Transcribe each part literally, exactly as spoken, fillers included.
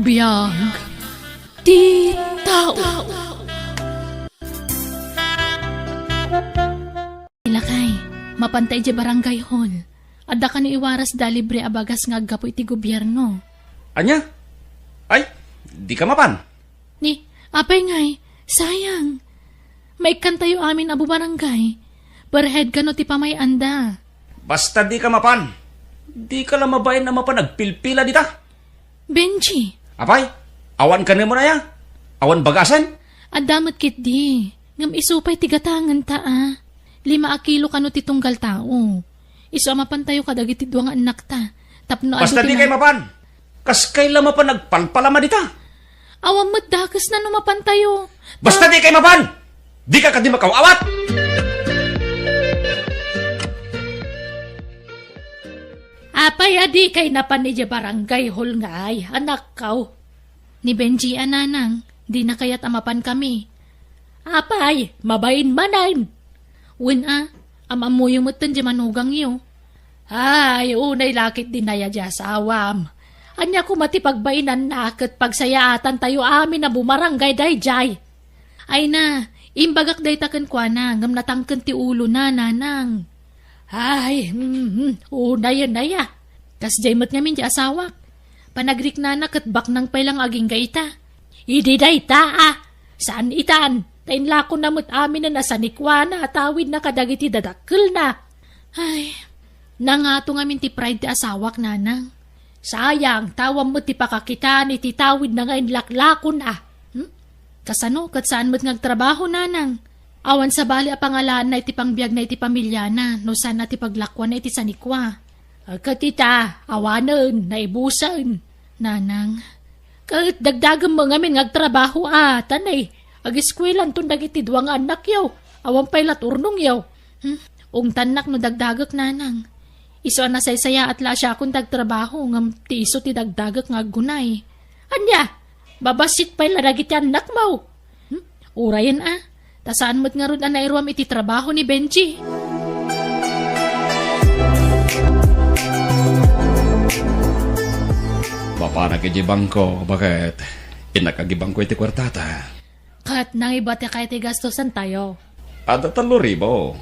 Biag ti tao. Lakay, mapanta idiay barangay hall. Adda kano iwaras da libre a bagas nga aggapu iti gobierno. Ania? Ay, dika mapan? Ni, apay ngay, sayang. Maikkantayo amin a bubarangay. Perhead kano ti pamay-anda. Basta dika mapan. Dika la mabain a mapan agpilpila dita. Benji. Apay, awan kanenmo aya? Awan bagasen? Adda met ketdi. Ngem isu pay ti gatangenta a. Lima a kilo kano ti tunggal tao. Isu a mapantayo kadagiti dua nga annakta. Tapno adu Basta ti dikay ma- mapan. Kaskay la mapan agpalpalama dita. Awan met dakesna no mapantayo. Basta dikay mapan! Dika kadi makaw-awat! Apay a dikay napan idiay barangay hall ngay, anakko? Ni Benji a nanang, dina kayat a mapankami. Apay, mabain manen. Wen a, am-ammoyo metten diay manugangyo. Ay, unay la ketdi aya diay asawam. Ania koma ti pagbainanna ket pagsayaatantayo amin a bumarangay daydiay? Ay na, imbagak dayta kenkuana, ngem natangken ti ulona, nanang. Ay, mm, unayen aya. Kasdiay met ngamin diay asawak. Panagriknana ket baknang pay la nga agingga ita. Idi dayta a, saan itan, ta inlakona met aminen a sanikuana a tawidna kadagiti dadakkelna. Ay, nangato ngamin ti pride ti asawak, nanang. Sayang, ta awan met ti pakakitaan iti tawidna nga inlaklakon a. Hmm? Kasano, ket saan met nga agtrabaho, nanang? Awan sabali a pangalaanna iti pangbiagna iti pamiliana, no saan a ti paglakuanna iti sanikua. Ket ita, awanen, naibusen. Nanang, ket dagdagem ngamin nga agtrabaho a, ta nay, agiskuelanton dagiti dua nga annakyo, awan pay la ti urnongyo. Hmm? Ungtannak no dagdagek, nanang. Isu a nasaysayaat la a siakon ti agtrabaho, ngem ti isu ti dagdagek nga aggunay. Ania? Babassit pay la dagiti annakmo. Hmm? Urayen a, ta saan met ngarud a nairuam iti trabaho ni Benji. Mapanak iti bangko, baket? Innak agibangko iti kuartata. Ket nangibatika iti gastosantayo. Adda tallo ribu.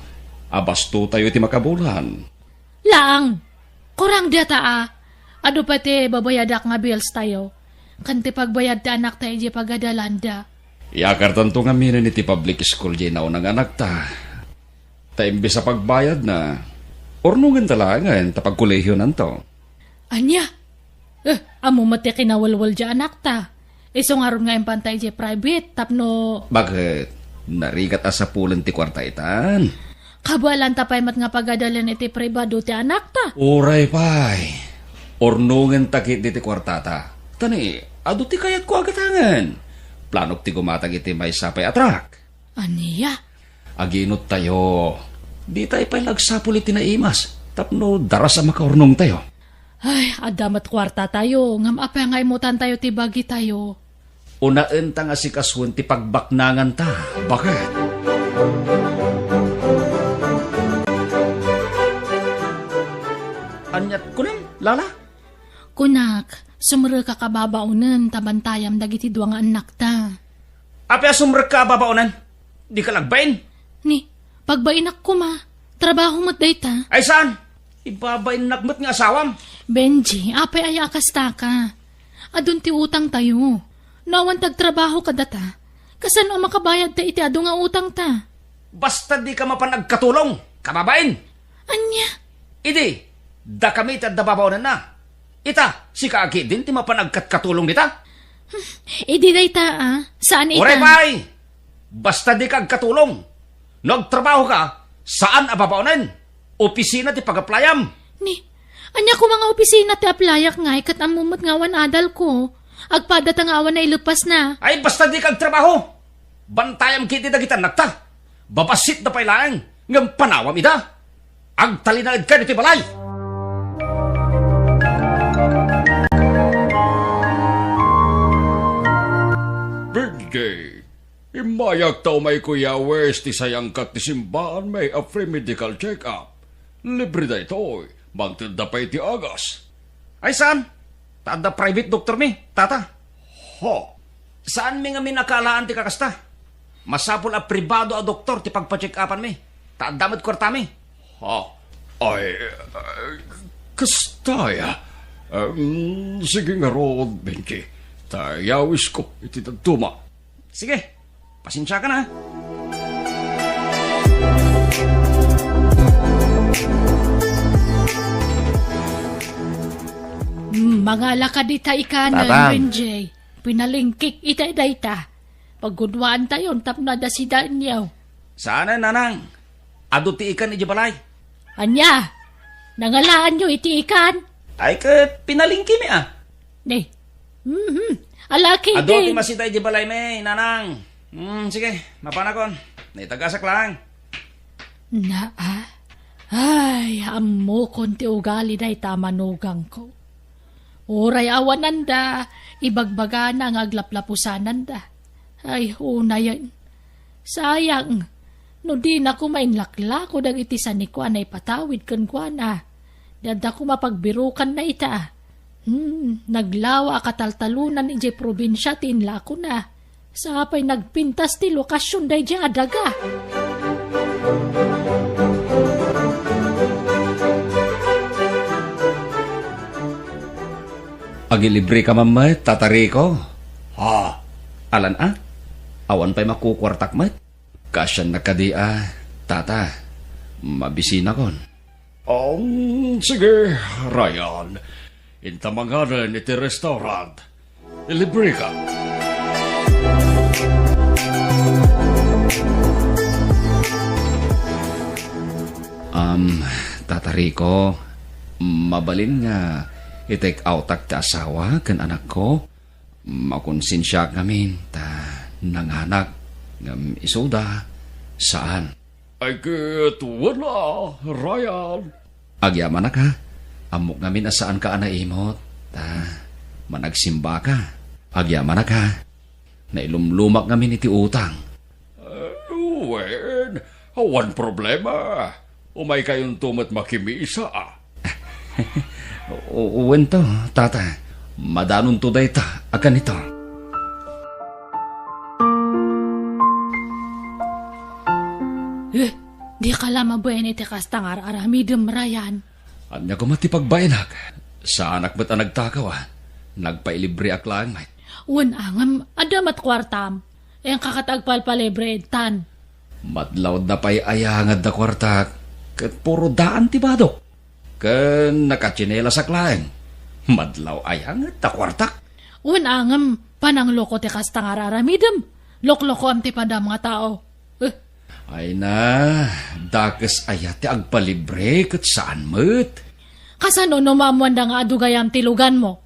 Abastotayo iti makabulan. Laang, kurang data a. Adu pay ti babayadak nga bills tayo. Ken ti pagbayad ti anakta idiay pagadalanda. Iyakartanto ngamin iti public school diay nauna nga anakta. Ta imbes a pagbayadna, urnongenta laengen ta pagkolehionanto. Ania? Eh, ammo met ti kinawelwel diay anakta. Isu ngarud nga impanta idiay private tapno Baket? Narigat a sapulen ti kuarta itan. Kabaelanta pay met nga pagadalen iti pribado ti anakta. Uray pay. Urnongenta ketdi ti kuartata. Ta ni, adu ti kayatko a gatangen. Planok ti gumatang iti maysa pay a truck. Ania? Aginuttayo. Ditayo pay la agsapul iti naimas tapno daras a makaurnongtayo. Ay, adda met kuartatayo, ngem apay nga imutantayo ti bagitayo? Unaenta nga sikasuen ti pagbaknanganta, baket? Aniat kunam, Lala? Kunak, sumrekka a babaonen ta bantayam dagiti dua nga annakta. Apay a sumrekka a babaonen? Dika la agbain? Ni, pagbainak koma. Trabaho met dayta. Ay saan? Ibabainnak met nga asawam. Benji, apay aya a kastaka? Adun ti utangtayo. No awan ti agtrabaho kadata, kasano a makabayadta iti adu nga utangta? Basta dika mapan agkatulong, kababain! Ania? Idi, dakami ti adda babaonenna. Ita, sika a ketdin ti mapan agkatkatulong dita? Idi dayta a, saan ita? Uray pay! Basta dika agkatulong. No agtrabahoka, saan a babaonen. Opisina ti pag-applyam. Ni, ania koma nga opisina ti applyak ngay ket ammo met nga awan adalko? Agpadata nga awan nailepasna. Ay, basta dika agtrabaho. Bantayam ketdi dagiti annakta. Babassitda pay laeng, ngem panawam ida. Agtalinaedka ditoy balay. Birthday. Immayak ta umay, Kuya Wes, ti sayangkat ti simbaan may a free medical check-up. Libre daytoy. Mangtedda pay ti agas. Ay saan? Ta adda private doktormi, tata. Ha? Saanmi ngamin a kaalaan ti kakasta. Masapul a pribado a doktor ti pagpa-check-upanmi. Ta adda met kuartami. Ha? Ay, eh, kasta aya. Em, sige ngarud, Benji. Ta yawisko iti dadduma. Sige, pasensiakan, ha. Hmm, mangalaka dita ikanen, Tatang. Benji. Pinalingkik ita dayta. Paggunwaantayon tapno adda sidaenyo. Saanen, Nanang. Adu ti ikan idiay balay. Ania? Nangalaanyo iti ikan? Ay, ket pinalingkimi, a. Ne. Mhm. Alaki Adu ti din. Masida idiay balaymi, Nanang. Hmm, sige, mapanakon. Naitagasak lang. Naa. Ay, ammokon ti ugali dayta a manugangko. Uray awananda, ibagbagana nga aglaplapusananda. Ay, unayen. Sayang, no dina koma inlaklako dagiti sanikuana ipatawid kenkuana. Di adda koma pagbirukanna ita. Hmm, naglawa a kataltalonan idiay probinsia ti inlakona. Sapay nagpintas ti lokasion daydiay a daga. Agilibreka man met, Tata Rico. Ha? Alan a? Awan pay makukuartak met? Kasianna kadi a, Tata? Mabisinakon. Um, sige, Ryan. Inta manganen iti restaurant. Ilibreka. Um, Tata Rico, mabalin nga i-take outak ti asawa ken anakko? Makonsensiaak ngamin ta nanganak ngem isuda, saan. Ay ket wen a, Ryan. Agyamanak a, ammok ngamin a saanka a naimot, ta managsimbaka. Agyamanak a, nailumlumak ngamin iti utang. Eh, wen, awan problema. Umaykayonto met makimisa, a. U-, uwento, Tata. Madanonto dayta a kanito. Eh, dika la mabain iti kasta nga ar-aramidem, Ryan. Ania koma ti pagbainak? Saanak met a nagtakaw, a. Nagpailibreak laeng met. Wen a ngem, adda met kuartam. Inka ket agpalpalibre intan. Madlawda pay aya nga adda kuartak, ket puro daan ti badok. Ken nakatsinilasak laeng. Madlaw aya nga adda kuartak. Wen a ngem, panangloko ti kasta nga ar-aramidem. Loklokoam ti padam nga tao. Eh. Ay na, dakes aya ti agpalibre ket saan met. Kasano no maammoanda nga adu gayam ti luganmo?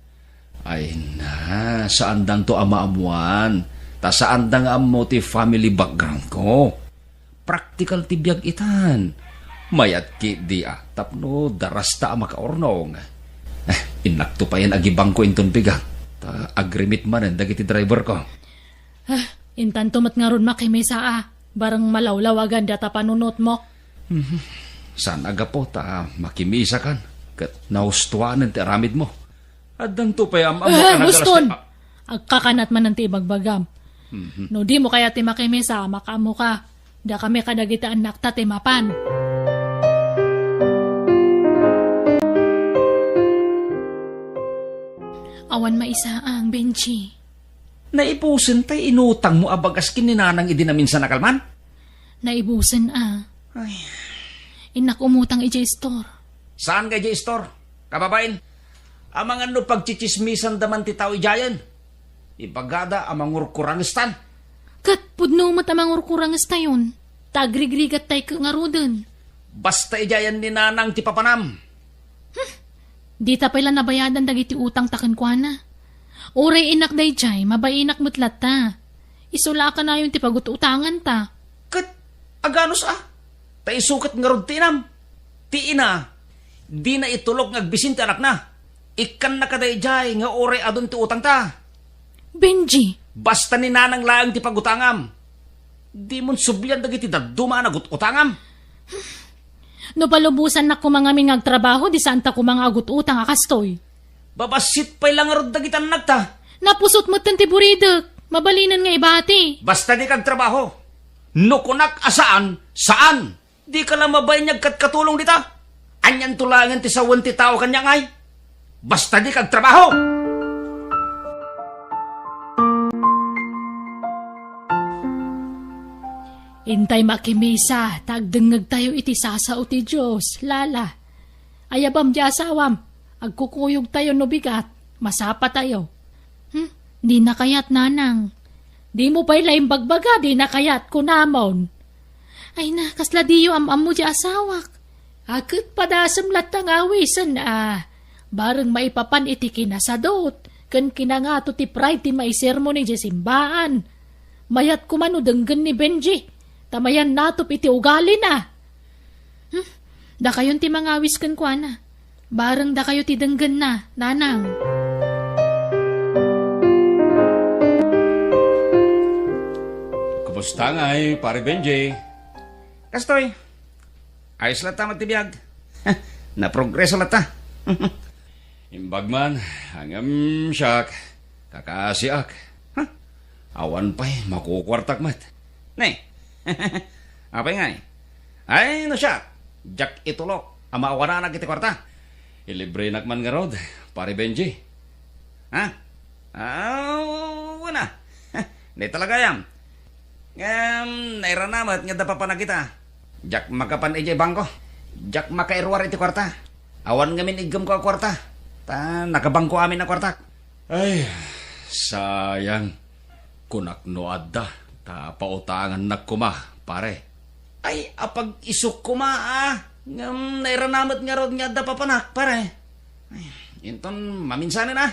Ay na, saandanto a maammoan, ta saanda nga ammo ti family background ko. Praktikal ti biag itan. Mayat ketdi a tapno darasta a makaurnong. Eh, innakto payen agibangko inton bigat, ta agrimit manen dagiti driver ko. Ah, intanto met ngarud makimisa a, bareng malawlawagan data panunotmo. Mhm. Saan a gapu ta makimisakan, ket nahustuanen ti aramidmo. Addanto pay am-ammo Ah, a nagalas Boston! ti, ah. Agkakanat manen ti ibagbagam. Mhm. No dimo kayat ti makimisa, makaammoka. Dakami kadagiti annakta ti mapan. Awan maisaang, Benji. Naibusen tay inutangmo a bagas ken ni Nanang idi naminsan a kalman? Naibusen a. Ay. Innak umutang idiay store. Saan nga idiay store? Kababain, amangan no pagtsitsismisanda man ti tao idiayen. Ibagada a mangurkurangestan. Ket pudno met a mangurkurangestayon. Ta agrigrigat tay ket ngaruden. Basta idiayen ni Nanang ti papanam. Hmm. Dita pay la nabayadan dagiti utangta kenkuana. Uray innak daydiay, mabainak met latta. Isu la a kanayon ti pagut-utanganta. Ket aganus a? Ta isu ket ngarud ti inam. Ti ina, dina itulok nga agbisin ti anakna. Ikkanna kadaydiay nga uray adun ti utangta. Benji! Basta ni Nanang laeng ti pagutangam. Dimon sublian dagiti dadduma a nagut-utangam. No palubosannak koma ngamin nga agtrabaho, di saanta koma nga agut-utang a kastoy. Babassit pay la ngarud dagiti annakta. Napusot metten ti buridek. Mabalinen nga ibati. Basta dika agtrabaho. No kunak a saan, saan. Dika la mabain nga agkatkatulong dita. Anianto laengen ti sawen ti tao kaniak ngay? Basta dika agtrabaho! Intay makimisa, ta agdengngegtayo iti sasao ti Dios, Lala. Ayabam ti asawam, agkukuyogtayo no bigat, masapatayo. Hmm? Dina kayat, nanang. Dimo pay la imbagbaga, dina kayat, kunamon. Ay na, kasla diyo am-ammo ti asawak. A, ket padasem latta nga awisen, a. Bareng maipapan iti kinasadut, ken kinangato ti pride ti maisermon idiay simbaan. Mayat koma no denggen ni Benji, ta mayannatop iti ugalina. Hmm? Dakayon ti mangawis kenkuana. Bareng dakayo ti denggenna, nanang. Kumusta ngay, Pare Benji? Kastoy. Ayos latta met ti biag. Naprogreso latta. Imbag man, ngem siak, kakaasiak. Huh? Awan pay makukuartak met. Ne? Apay ngay? Ay, no siak, diak itulok a maawananak iti kuarta. Ilibrenak man ngarud, Pare Benji. Ha? Ah, wala. Di talaga yan. Ngem, nairana met nga adda papanak ita. Diak makapan idiay bangko. Diak makairuar iti kuarta. Awan ngamin iggemko a kuarta. Ta nakabangko amin a kuartak. Ay, sayang. Kunak no adda, ta pautangannak koma, pare. Ay, apag-isuk koma, a. Ngem nairana met ngarud nga adda papanak, pare. Ay, inton maminsanen, a.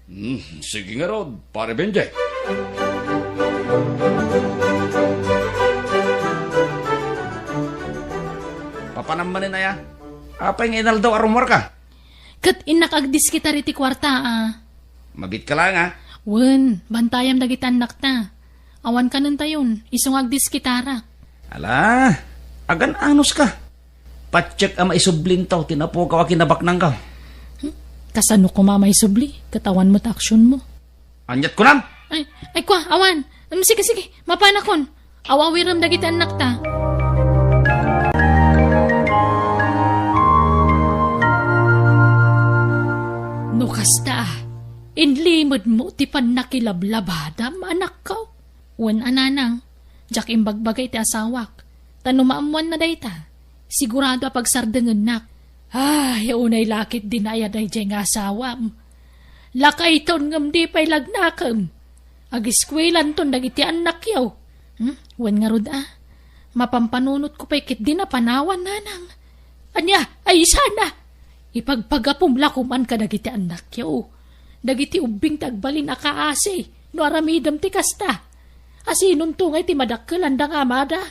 Hmm, sige ngarud, Pare Benjay. Papanam manen aya? Apay nga inaldaw a rummuarka? Ket innak agdiskitar iti kuarta, a. Mabiitka laeng, a? Wen, bantayam dagiti annakta. Awan kanentayon, isu nga agdiskitarak. Ala, agan-anuska. Patiek a maisublinto ti napukaw a kinabaknangko. Hmm? Kasano koma maisubli? Ket awan met aksionmo. Aniat kunam? Ay, ay, kua, awan. Em, sige, sige, mapanakon. Aw-awirem dagiti annakta. No kasta, inlimedmo ti pannakilablabadam, anakko. Wen a, nanang, diak imbagbaga iti asawak, ta no maammoanna dayta, sigurado a pagsardengennak. Ay, unay la ketdi naaya daydiay nga asawam. Lakayton ngem di pay lagnakem. Agiskuelanton dagiti annakyo. Hmm? Wen ngarud a, mapampanunotko pay ketdi napanawan, nanang. Ania, ay sana? Ipagpagapom la koman kadagiti annakyo. Dagiti ubbing ti agbalin a kaasi no aramidem ti kasta. Asinonto ngay ti madakkelanda nga amada?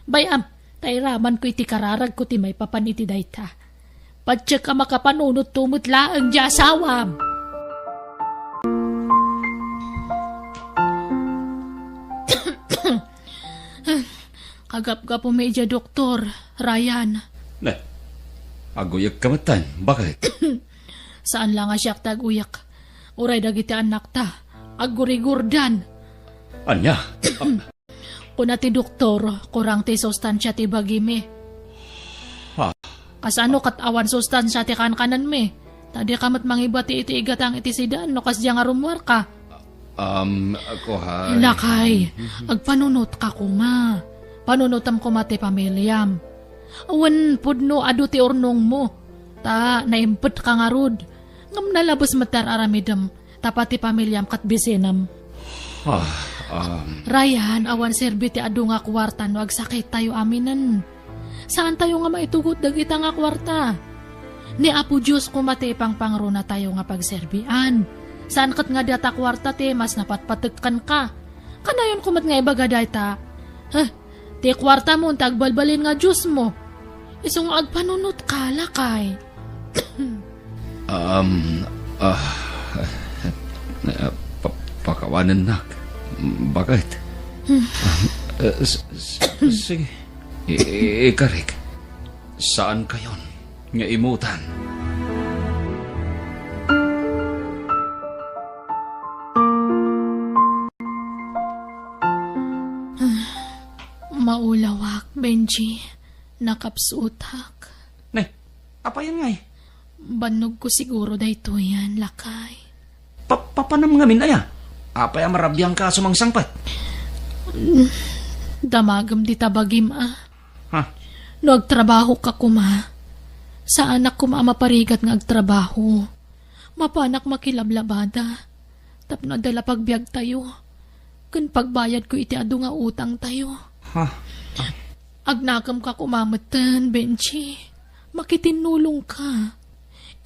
Bay-am, ta iramanko iti kararagko ti maipapan iti dayta. Patiek a makapanunotto met laeng ti asawam. Kagapgapumi idiay doktor, Ryan. Ne, aguyek ka metten. Baket? Saan la nga siak ti aguyek. Uray dagiti annakta, aggurigurdan. Ania? Kuna ti doktor, kurang ti sustansia ti bagimi. Ha? Kasano ket awan sustansia ti kankanenmi? Ta dika met mangibati iti igatang iti sidan no kasdiay nga rummuarka. Um, kuhay. Lakay, agpanunotka koma. Panunotam koma ti pamiliam. Wen pudno adu ti urnongmo. Ta naimpetka ngarud. Ngem nalabes met ti ar-aramidem. Tapno ti pamiliam ket bisinem. Ah, um. Ryan, awan serbi ti adu nga kuarta no agsakittayo aminen. Saantayo nga maitugot dagita nga kuarta. Ni Apo Dios koma ti ipangpangrunatayo nga pagserbian. Saan ket nga data kuarta ti mas napatpatek kenka. Kanayon koma nga ibaga dayta. Huh, ti kuartamon ti agbalbalin nga diosmo. Isu nga agpanunotka, lakay. Um, ah, ah, pa-, pakawanennak. Baket? Hmm. Ah, s-, s-, sige. I-, i-, ikarik. Saankayon nga imutan. Maulawak, Benji. Nakapsutak. Nay, apayan ngay? Bannogko siguro daytoyen, lakay. Pa-, papanam ngamin, aya? Apay a marabiangka a sumangsangpet? Damagem dita bagim, a. Ha? No agtrabahoka koma, saanak koma a maparigat nga agtrabaho. Mapanak makilablabada tapno adda la pagbiagtayo ken pagbayadko iti adu nga utangtayo. Ha? Agnakemka koma metten, Benji. Makitinnulongka.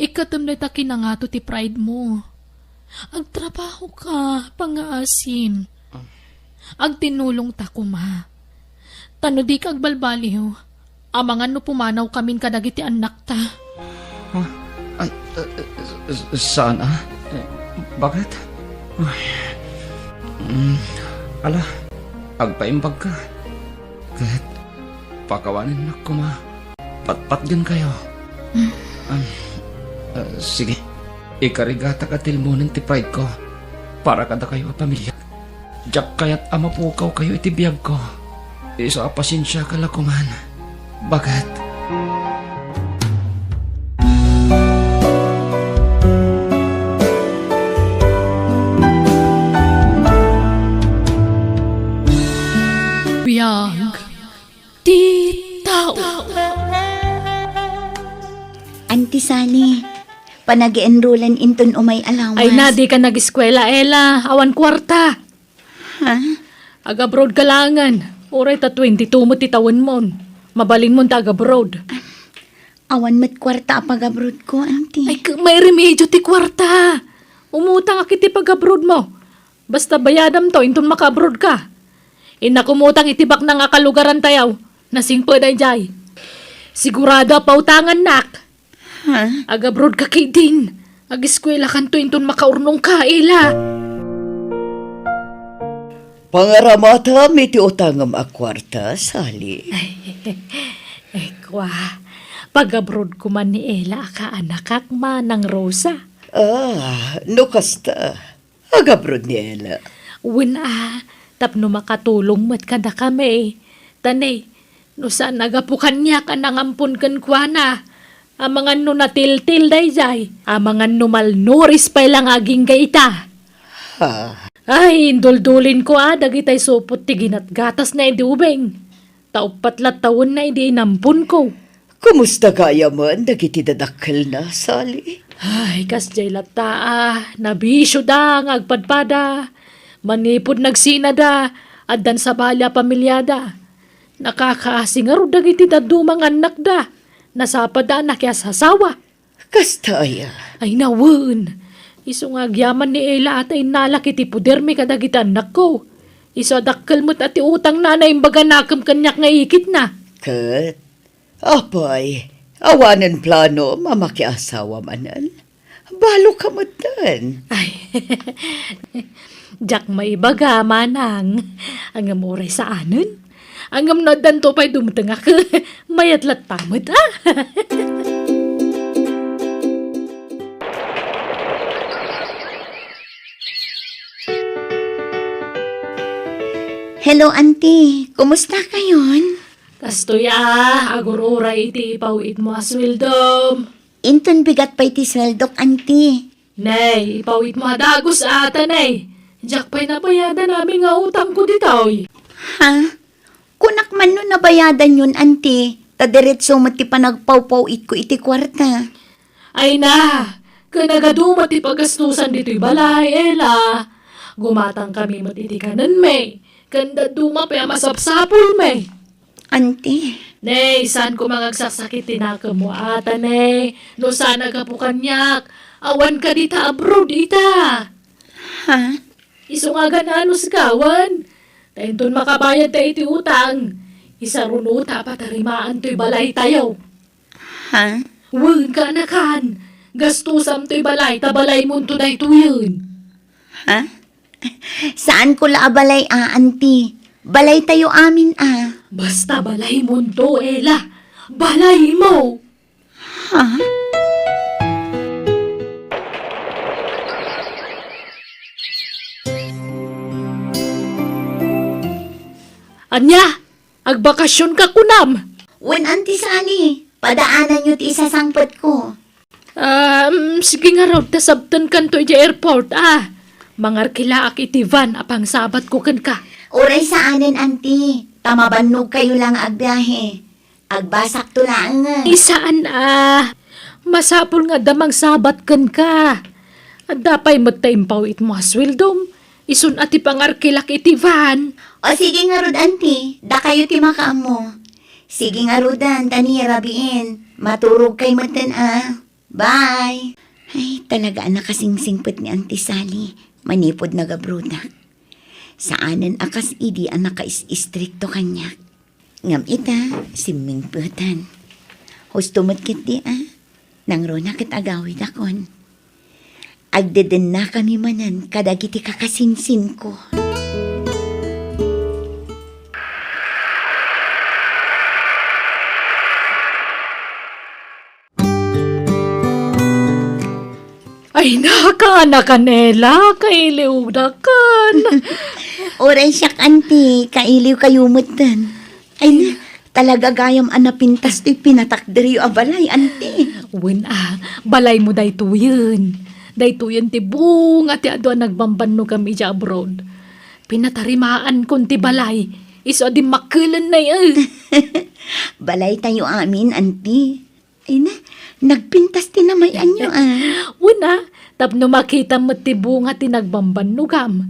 Ikkatem dayta kinangato ti pride mo. Agtrabahoka, pangngaasim. Agtinnulongta koma. Ta no dika agbalbaliw, amangan no pumanawkamin kadagiti annakta. Ha? Ay, eh, eh, saan, a? Eh, bakit? Ay. Mm, ala, agpaimbagka. Ket pakawanennak koma. Patpatgenkayo. Mm. Ah, ah, sige. Ikarigatak a tilmonen ti pride ko para kadakayo a pamilya. Diak kayat a mapukawkayo iti biagko. Isu a pasensiaka la koman. Baket. Biag ti tao. Auntie Sally, panag-enrollan inton umay allowance. Ay na, dika nag-eskwela, Ella. Awan kuarta. Ha? Ag-abroad ka laengen. Uray ta twenty-two met ti tawenmon. Mabalinmon ta ag-abroad. Awan met kuarta a pag-abroad ko, auntie. Ay, k-, mairemedio ti kuarta. Umutangak iti pag-abroad mo. Basta bayadamto inton maka-abroad ka. Innak umutang iti baknang a kalugarantayo. Nasingpet daydiay. Sigurado a pautangannak. Ha? Ag-abroad ka ketdin. Ag-eskwelakanto inton makaurnongka, Ella. Pangaramatam iti utangem a kuarta, Sally. Ay, kua, pag-abroad koman ni Ella a kaanakak, Manang Rosa. Ah, no kasta, ag-abroad ni Ella. Wen a, tapno makatulong met kadakami. Ta ne, no saan a gapu kaniak a nangampon kenkuana, amangan no natiltil daydiay, amangan no malnourished pay la nga agingga ita. Ha? Ay, induldulinko a dagitay supot ti ginatgatasna idi ubing. Ta uppat la tawenna idi inamponko. Kumusta gayamen dagiti dadakkelna, Sally? Ay, kasdiay latta a, nabisioda nga agpadpada. Manipud nagsinada, addan sabali a pamiliada. Nakakaasi ngarud dagiti dadduma nga annakda. Nasapada a nakiasasawa. Kasta aya? Ay, nawen. Isu nga agyaman ni Ella a ta innalak iti podermi kadagiti annakko. Isu a dakkel met a ti utangna a naimbaganakem kaniak nga ikitna. Ket, apay, awanen planom a makiasawa manen? Balo ka metten. Ay, diak maibaga, manang. Ngem uray saanen. Ngem no addanto pay dumtengak, mayat latta met, a. Hello, auntie. Kumusta kayon? Kastoy a, agur-uray iti ipaw-itmo a sueldom. Inton bigat pay ti sueldok, auntie. Nay, ipaw-itmo a dagus a ta, nay. Diak pay nabayadan amin nga utangko ditoy. Ha? Kunak man no nabayadanyon, auntie, ta diretso met ti panagpawpaw-itko iti kuarta. Ay na, ken nagadu met ti pagastusan ditoy balay, Ella. Gumatangkami met iti kanenmi, ken dadduma pay a masapsapulmi. Auntie. Nay, saan koma nga agsaksakit ti nakemmo a ta, nay. No saan a gapu kaniak, awan ka dita abroad ita. Ha? Isu nga agan-anos gawan. Ta inton makabayadta iti utang, isarunota a patarimaan toy balaytayo. Ha? Wen, kaanakan. Gastusam toy balay, ta balaymonto daytoyen. Ha? Saanko la a balay a, auntie. Balaytayo amin a. Basta balaymonto, Ella. Balaymo! Ha? Ania? Agbakasionka kunam? Wen, Auntie Sally, padaananyo ti isasangpetko. Um, sige ngarud, ta sabtenkanto idiay airport, a. Mangarkilaak iti van a pangsabatko kenka. Uray saanen, Auntie, ta mabannogkayo la nga agbiahe. Agbasakto laeng. Ay, saan a. Masapul nga adda mangsabat kenka. Adda pay met ta impaw-itmo a sueldom. Isun a ti pangarkilak iti van. O sige ngarud, Auntie, dakayo ti makaammo. Sige ngaruden, ta ni rabiin. Maturogkay metten a. Bye. Ay, talaga a nakasingsingpet ni Auntie Sally manipud nagabrodak. Saanen a kas idi a nakais-istrikto kaniak. Ngem ita, simmingpeten. Husto met ketdi a, nangruna ket agawidakon. Agdedennakami manen kadagiti kakasingsingko. Ay, nakaanakan, Ella, kailiwdakan. Uray siak, Auntie, kailiwkayo metten. Ay, na, talaga gayam a napintas toy pinatakderyo a balay, Auntie. Wen a, balaymo daytoyen. Daytoyen ti bunga ti adu a nagbambannogam idiay abroad. Pinatarimaanko ti balay, isu a dimmakkelennay, eh. Balaytayo amin, Auntie. Ay na, nagpintas ti namay-anyo, a. Wen a, tapno makitam met ti bunga ti nagbambannogam.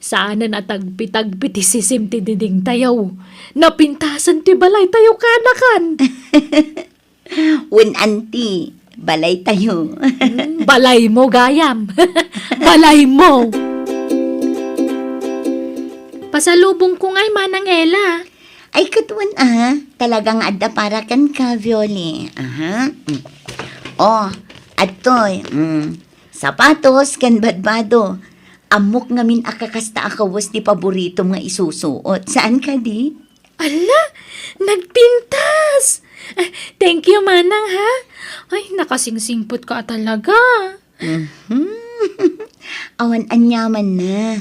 Saanen a tagpi-tagpi ti sisim ti didingtayo. Napintasen ti balaytayo kanakan. Wen, Auntie, balaytayo. Hmm, balaymo gayam. Balaymo. Pasalubongko ngay, Manang Ella. Ay, ket wen a, talaga nga adda para kenka, Violi. Aha. Mm. O, adtoy, mm, sapatos ken badbado. Ammok ngamin a kakasta a kawes ti paboritom nga isusuot. Saan kadi? Ala, nagpintas! Ah, thank you, Manang, ha? Ay, nakasingsingpet ka talaga. Mhm. Awan aniaman na.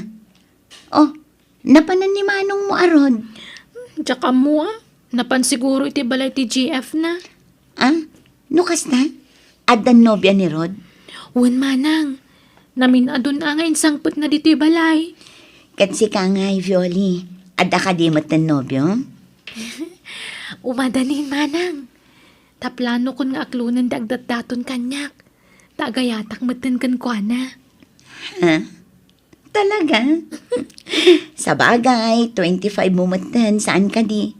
Oh, napanan ni manongmo a Rod? Diak ammo, a. Napan siguro iti balay ti G F na. Ah, no kasta? Addan nobia ni Rod? Wen, Manang. Namin-adun a nga insangpetna ditoy balay. Ket sika ngay, Violi, adda kadi metten nobio? Umadanin, Manang. Ta planokon nga aklonen ti agdatdaton kaniak. Ta agayatak metten kenkuana. Ha? Talaga? Sabagay, twenty-five mo metten, saan kadi?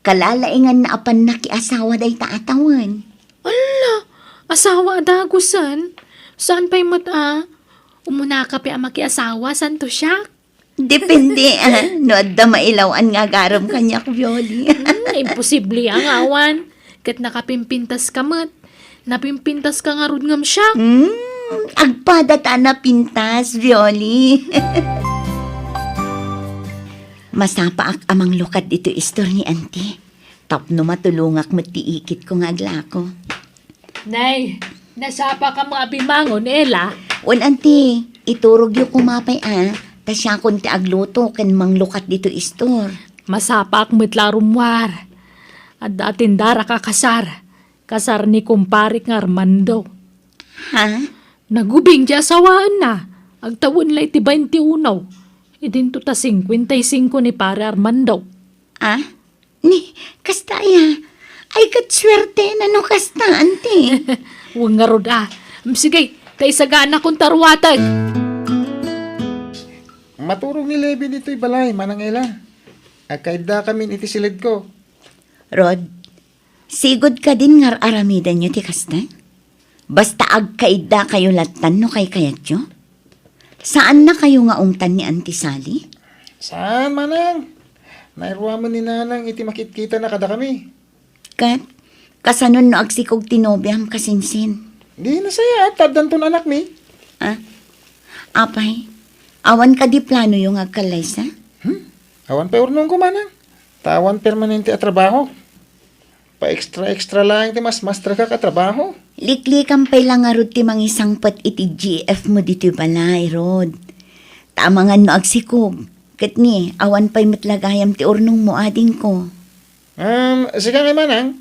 Kalalainganna a pannakiasawa dayta a tawen. Ala, asawa a dagusen? Saan pay met a? Umunaka pay a makiasawa, santo siak. Depende, a, no adda mailaw-an nga agarem kaniak, Violi. Hmm, imposible a nga awan. Ket nakapimpintas ka met. Napimpintas ka ngarud ngem siak. Hmm, agpada ta a napintas, Violi. Masapaak a manglukat ditoy istor ni Auntie. Tapno matulongak met ti ikitko nga aglako. Nay, nasapa ka nga abimangon, Ella? Wen, Auntie, iturogyo koma pay a, ta siakon ti agluto ken manglukat ditoy istor. Masapaak met la rummuar. Adda a tindara kakasar. Kasar ni kumparek nga Armando. Ha? Nagubing ti asawaenna. Agtawen la iti baintiuno. Idinto ta singkuenta y singko ni Pare Armando. Ah? Ni, kasta aya. Ay, ket suerte na no kasta, Auntie. Wen ngarud a. Sige, ta isaganakon ta ruateg. Maturog ni Levi ditoy balay, Manang Ella. Agkaiddakamin iti siledko. Rod, sigud kadin nga ar-aramidenyo ti kasta? Basta agkaiddakayo lattan no kaykayatyo? Saannakayo nga ungtan ni Auntie Sally? Saan, Manang. Nairuamen ni Nanang iti makitkitana kadakami. Ket, kasanon no agsikog ti nobiam, kasinsin? Di nasayaat, ta addanton anakmi. Ah? Apay, awan kadi planoyo nga agkallaysa? Hmm? Awan pay urnongko, Manang. Ta awan permanente a trabaho. Pa-extra-extra laeng ti masmasterkak a trabaho. Liklikam pay la ngarud ti mangisangpet iti G F mo ditoy balay, Rod. Ta amangan no agsikog, ket ni, awan pay met la gayam ti urnongmo, adingko. Um, sika ngay, manang.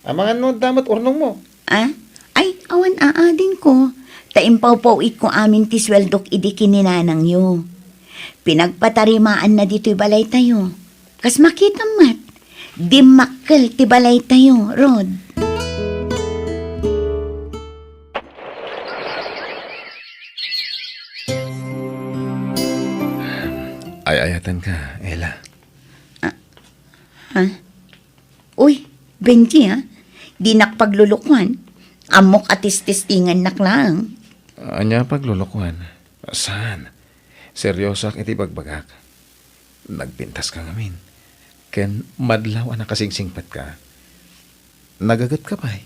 Amangan no adda met urnongmo. Ah? Ay, awan aadingko. Ta impawpaw-itko amin ti sueldok idi ken ni nanangyo. Pinagpatarimaanna ditoy balaytayo. Kas makitam met, dimmakkel ti balaytayo, Rod. Ay-ayatenka, Ella. Ah, ha? Uy, Benji, ha? Dinak paglulukuan. Ammok a tististingannak laeng. Ania paglulukuan? Saan? Seriosoak iti bagbagak. Nagpintaska ngamin. Ken madlaw a nakasingsingpetka. Nagagetka pay?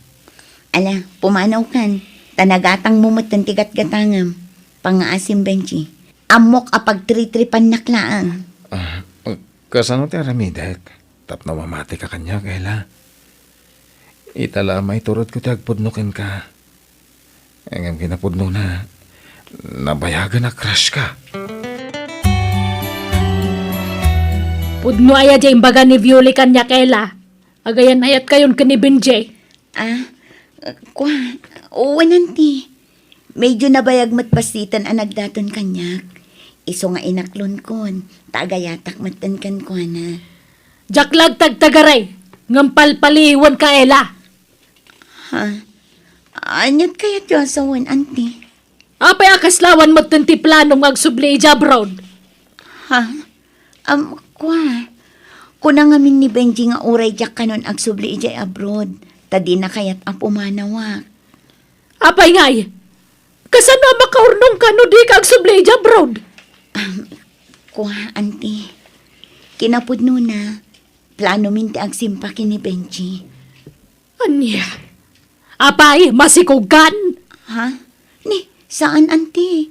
Ala, pumanawkan. Ta nagatangmo metten ti gatgatangem. Pangngaasim, Benji. Ammok a pagtritripannak laeng. Ah, kasano ti aramidek? Tapno mamatika kaniak, Ella. Ita la a maituredko ti agpudno kenka. Ngem kinapudnona, nabayagen a crush ka. Pudno aya diay imbaga ni Violi kaniak, Ella? Agayan-ayatkayon ken ni Benji. Ah, kua, wen, anti. Medyo nabayag met bassit a nagdaton kaniak. Isu nga inaklonkon, ta agayatak metten kenkuana. Diak la agtagtagaray, ngem palpaliiwenka, Ella. Ha? Aniat kayatyo a sawen, anti? Apay a kasla awan metten ti planom nga agsubli idiay abroad? Ha? Am, kua. Kuna ngamin ni Benji nga uray diak kanon agsubli idiay abroad, ta dina kayat a pumanawak. Apay ngay? Kasano a makaurnongka no dika agsubli idiay abroad? Am, kua, anti. Kinapudnona, planomin ti agsimpa ken ni Benji. Ania? Apay, masikogkan? Ha? Ni, saan, anti.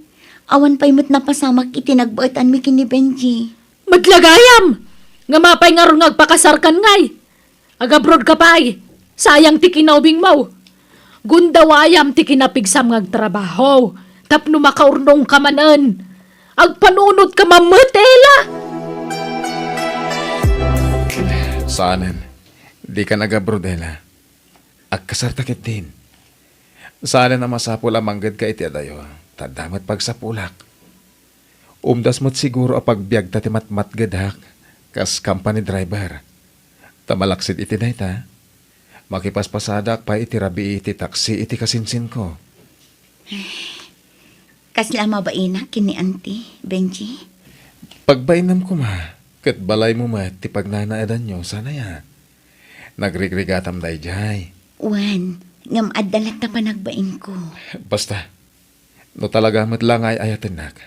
Awan pay met napasamak iti nagbaetanmi ken ni Benji. Met la gayam! Ngem apay ngarud nga agpakasarkan ngay? Agabroad ka pay. Sayang ti kinaubingmo. Gundawayam ti kinapigsam nga agtrabaho tapno makaurnongka manen. Agpanunotka man met, Ella! Saanen. Dikan agabroad, Ella. Agkasarta ketdin. Saanen a masapul a manggedka iti adayo, ta adda met pagsapulak. Umdas met siguro a pagbiagta ti matmatgedak kas company driver. Ta malaksid iti dayta, makipaspasadak pay iti rabii ti taksi iti kasinsinko. Kasla mabainak ken ni Auntie, Benji? Pagbainem koma, ket balaymo met ti pagnanaedanyo, saan aya? Nagrigrigatam daydiay. Wen, ngem adda latta panagbainko. Basta, no talaga met la nga ay-ayatennak,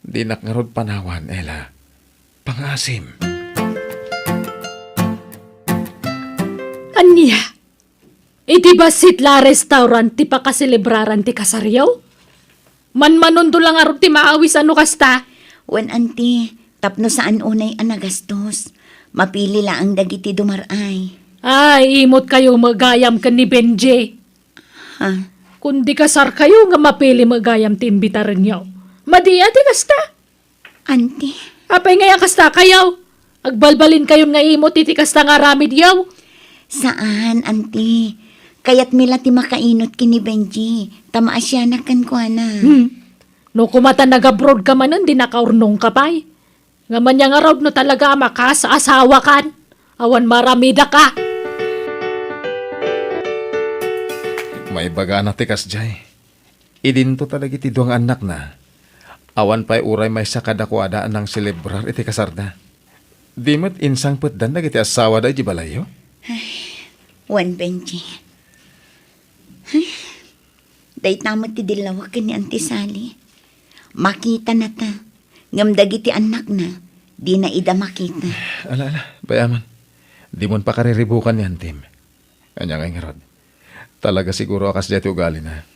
dinak ngarud panawan, Ella. Pangaasim. Ania? Iti bassit la a restaurant ti pakaselebraran ti kasaryo? Manmanonto la ngarud ti maawis a no kasta? Wen, Auntie, tapno saan unay a nagastos. Mapili laeng dagiti dumar-ay. Ay, imotkayo met gayam ken ni Benji. Ha? Kundi kasarkayo nga mapili met gayam ti imbitarenyo. Madi a ti kasta? Auntie. Apay ngay a kastakayo? Agbalbalinkayon nga imot iti kasta nga aramidyo? Saan, Auntie. Kayatmi la ti makainot ken ni Benji, ta maasianak kenkuana. Hmm. No koma ta nag-abroad ka manen, di nakaurnong ka pay. Ngem ania ngarud no talaga a makaasawakan? Awan maaramidaka. Maibagana ti kasdiay. Idinto ta dagiti dua nga annakna, awan pay uray maysa kadakuada a nangselebrar iti kasarda. Di met insangpetdan dagiti assawada idiay balayyo? Ay, wen, Benji. Ay, dayta met ti dillawek ken ni Auntie Sally. Makitanata, ngem dagiti annakna, dina ida makita. Ala, ala, bay-aman. Dimon pakariribukan ni Antim. Ania ngay ngarud? Talaga siguro a kasdiay ti ugalina.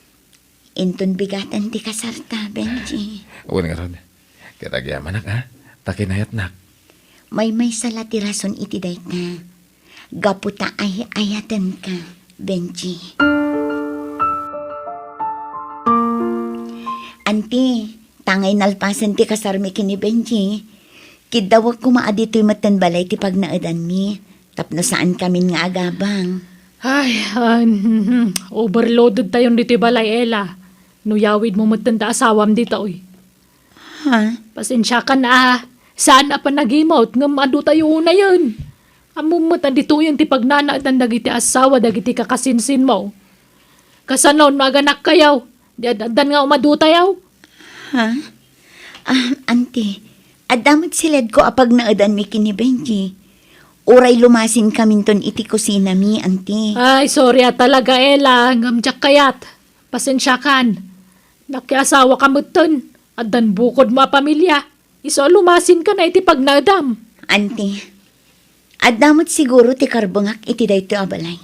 Inton bigaten ti kasarta, Benji. Wen ngarud. Ket agyamanak, a? Ta kinayatnak. Maymaysa la ti rason iti dayta. Gapu ta ay-ayatenka, Benji. Anti, tangay nalpasen ti kasarmi ken ni Benji. Kiddawek koma a ditoy metten balay ti pagnaedanmi. Tapno saan kamin nga agabang. Ay, ah, overloaded tayon ditoy balay, Ella. No yawid mo metten ta asawam ditoy. Ha? Pasensiakan a, saan a panagimut ngem adu tayo unayen. Ammom met a ditoyen ti pagnanaedan dagiti asawa dagiti kakasinsinmo. Kasano no aganakkayo? Di ad-addan nga umadu tayo? Ha? Ah, Auntie, adda met siledko a pagnaedanmi ken ni Benji. Uray lumasin kaminton iti kusinami, Auntie. Ay, sorry a talaga, Ella, ngem diak kayat. Pasensiakan. Nakiasawa ka metten. Addan bukodmo a pamilia. Isu a lumasinka na iti pagnaedam. Auntie, adda met siguro ti karbengak iti daytoy a balay.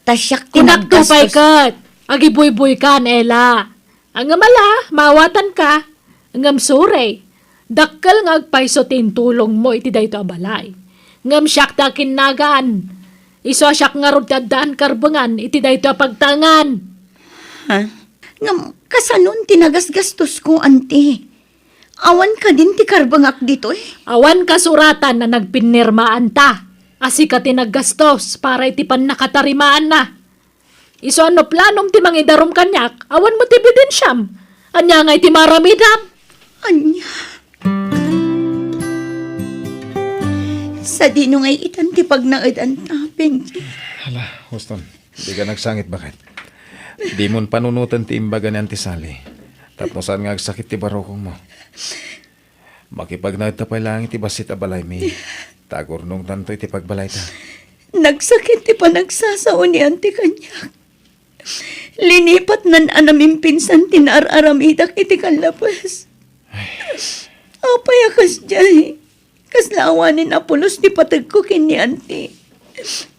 Ta siak ti naggastos. Kunakto pay ket, agibuyboykan, Ella. Ngem ala, maawatanka. Ngem sorry, dakkel nga agpayso ti intulongmo iti daytoy a balay. Ngem siak ti akinnagan. Isu a siak ngarud ti addaan karbengan iti daytoy a pagtaengan. Ha? Ngem kasanon ti nagasgastosko, Auntie? Awan kadin ti karbengak ditoy? Awan kasuratan a nagpinirmaanta a sika ti naggastos para iti pannakatarimaanna. Isu a no planom ti mangidarom kaniak, awan met ebidensiam. Ania ngay ti maaramidam? Ania? Sadino ngay itan ti pagnaedanta, Benji? Hala, Houston, dika nagsangit, baket. Dimon panunoten ti imbaga ni Auntie Sally. Tapno saan nga agsakit ti barukongmo. Makipagnaedta pay laeng iti bassit a balaymi. Ta agurnongtanto iti pagbalayta. Nagsakit ti panagsasao ni Auntie kaniak. Linipatnan a namimpinsan ti naar-aramidak iti kallapes. Apay a kasdiay? Kasla awanen a pulos ti pategko ken ni Auntie.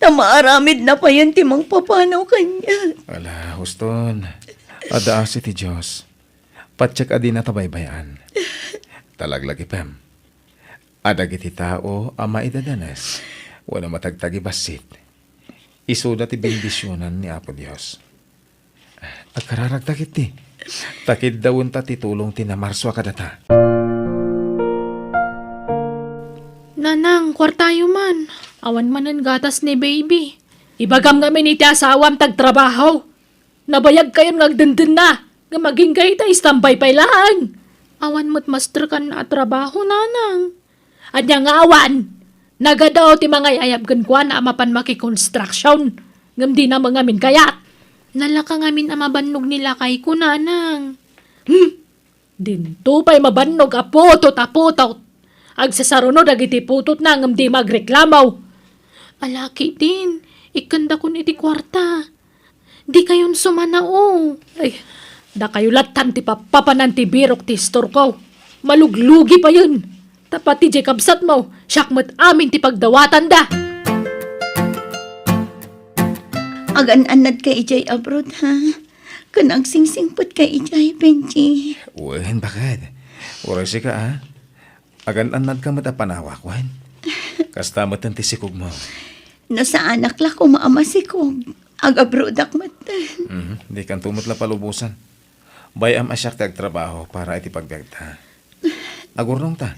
Ta maaramidna payen ti mangpapanaw kaniak. Ala, Houston. Adda asi ti Dios. Patiek a dinata baybay-an. Ta laglagipem a dagiti tao a maidadanes wenno matagtagibassit, isuda ti bendisionan ni Apo Dios. Agkararagta ketdi, ta kiddawenta ti tulong ti namarso a kadata. Nanang, kuartayo man. Awan manen gatas ni baby. Ibagam ngamin iti asawam ta agtrabaho. Nabayagkayon nga agdendenna, ngem agingga ita, istambay pay laeng. Awan met masterkan a trabaho, nanang. Ania nga awan? Nagadu ti mangay-ayab kenkuana a mapan makikonstruksion, ngem dina met ngamin kayat. Nalaka ngamin a mabannog ni lakayko, nanang. Hmm? Dinto pay mabannog a putot a putot. Agsasaruno dagiti putotna ngem dima agreklamo. Ala ketdin, ikkandakon iti kuarta. Dikayon sumanao. Ay, dakayo lattan ti pappapanan ti birok ti istorko. Maluglugi payen. Ta pati diay kabsatmo, siak met amin ti pagdawatanda. Agan-annadka idiay abroad, ha? Ken agsingsingpetka idiay, Benji. Wen, baket. Uray sika, a? Agan-annadka met a panawak, wen? Kasta met ti sikogmo. No saanak la koma a masikog, agabrodak met. Mhm, dikanto met la palubosan. Bay-am a siak ti agtrabaho para iti pagbiagta. Agurnongta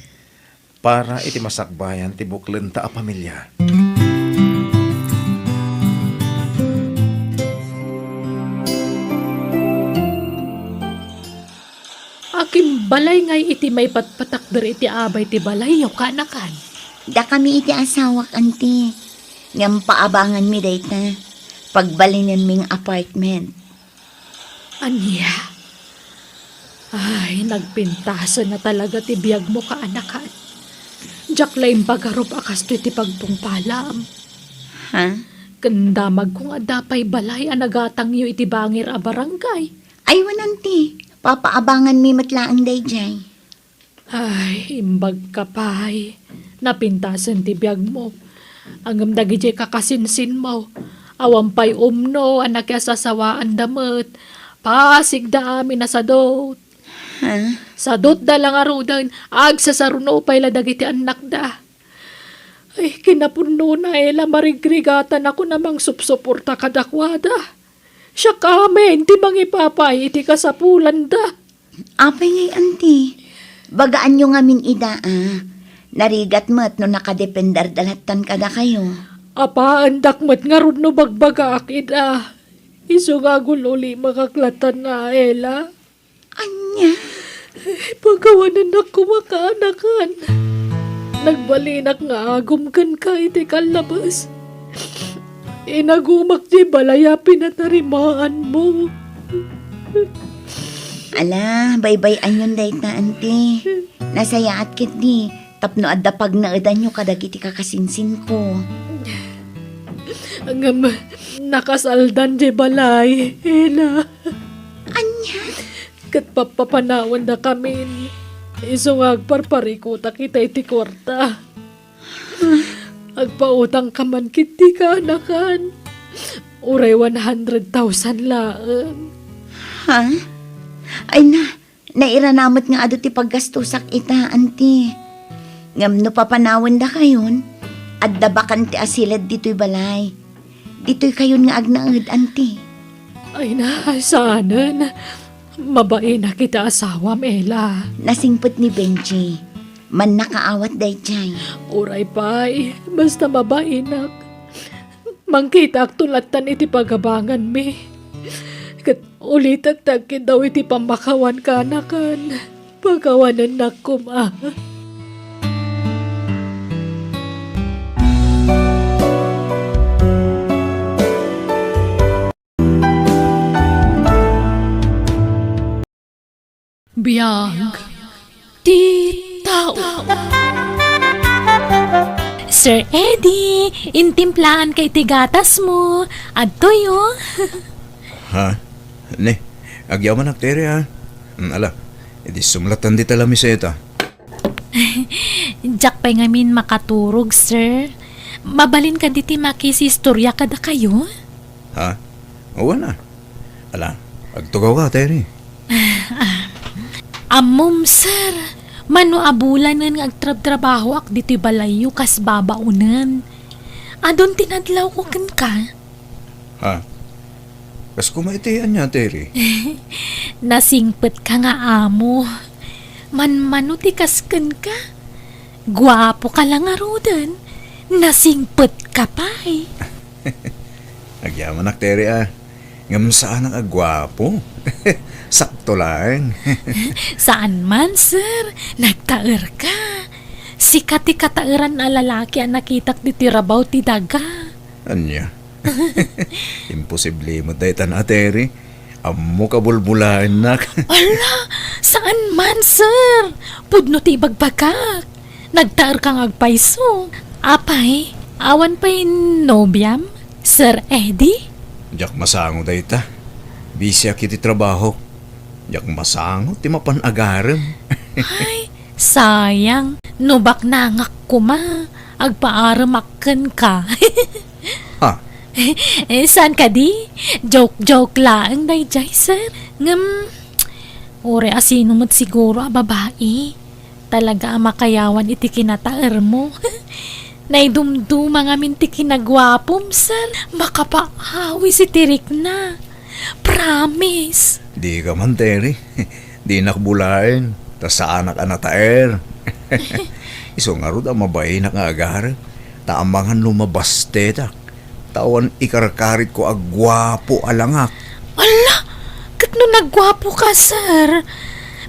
para iti masakbayan ti buklenta a pamilia. Akimbalay ngay iti maipatpatakder iti abay ti balayyo, kaanakan? Dakami iti asawak, anti. Ngem paabanganmi dayta. Pagbalinenmi nga apartment. Ania? Ay, nagpintasen a talaga ti biagmo, kaanakan. Diak la impagarup a kastoy ti pagtungpalam. Ha? Ken damagko nga adda pay balay a nagatangyo iti bangir a barangay. Ay, wen, anti. Papaabanganmi met laeng daydiay. Ay, imbagka pay. Napintasen ti biagmo. Ngem dagidiay kakasinsinmo, awan pay umno a nakiasasawaanda met. Pasigda amin a sadut. Ha? Sadutda la ngaruden, agsasaruno pay la dagiti annakda. Ay, kinapudnona, Ella, marigrigatanakon a mangsupsuporta kadakuada. Siak amin ti mangipapay iti kasapulanda. Apay ngay, anti? Bagaanyo ngamin ida, a. Narigat met no nakadependerda lattan kadakayo. Apaandak met ngarud no bagbagaak ida. Isu nga agul-ulimek latta, Ela. Ania? Pakawanennak koma, kaanakan. Nagbalinak nga agum kenka iti kallabes. Inagumak ti balay a pinatarimaanmo. Ala, baybay-anyon dayta, anti. Nasayaat ketdi tapno adda pagnaedanyo kadagiti kakasinsinko. Ngem nakasaldan ti balay, Ela. Ania? Ket pappapanawendakamin. Isu nga agparparikutak ita iti kuarta. Agpautangka man ketdi, kaanakan. Uray one hundred thousand laeng. Ha? Ay na, nairana met nga adu ti paggastusak ita, anti. Ngem no papanawendakayon, adda bakan ti asiled ditoy balay. Ditoykayon nga agnaed, anti. Ay na, saanen. Mabainak ita asawam, Ela. Nasingpet ni Benji. Mannakaawat daydiay. Uray pay, basta mabainak. Mangkitaakto lattan iti pagabanganmi. Ket ulitek ti agkiddaw iti pammakawan, kaanakan. Pakawanennak koma. Biag ti tao. Sir Eddie, intimplaanka iti gatasmo. Adtoyo. Ha? Ne, agyamanak, Tere, ha? Mm, ala, idi sumlatan dita lamiseta. Diak pay ngamin makaturog, sir. Mabalin kadi ti makisistoria kadakayo? Ha? Wen a. Ala, agtugawka, Terry. Ammom, sir. Mano a bulanen nga agtrabtrabahoak ditoy balayyo kas babaonen. Adun ti nadlawko kenka. Ha? Kas koma iti ania, Terry? Nasingpetka nga amo. Manmano ti kas kenka? Guapoka la ngaruden. Nasingpetka pay. Agyamanak, Terry, a. Ngem saanak a guapo. Sakto laeng. Saan man, sir. Nagtaerka. Sika ti kataeran a lalaki a nakitak ditoy rabaw ti daga. Ania? Imposible met daytan a, Terry. Ammok a bulbulaennak. Ala, saan man, sir. Pudno ti ibagbagak. Nagtaerka nga agpayso. Apay, awan pay nobiam, Sir Eddie? Diak masango dayta. Bisiak iti trabahok. Diak masango ti mapan agarem. Ay, sayang. No baknangak koma, agpaaremak kenka. Ha? Eh, saan kadi? Joke-joke laeng daydiay, sir. Ngem, uray a sino met siguro a babai. Talaga a makayawan iti kinataermo. Naidumduma ngamin ti kinaguapom, sir. Makapaawis iti rikna. Promise. Dika man, Terry. Dinak bulaen, ta saanak a nataer. Isu ngarud a mabainak nga agarem, ta amangan no mabastetak, ta awan ikarkaritko a guapo a langak. Ala! Ket no nagguapoka, sir?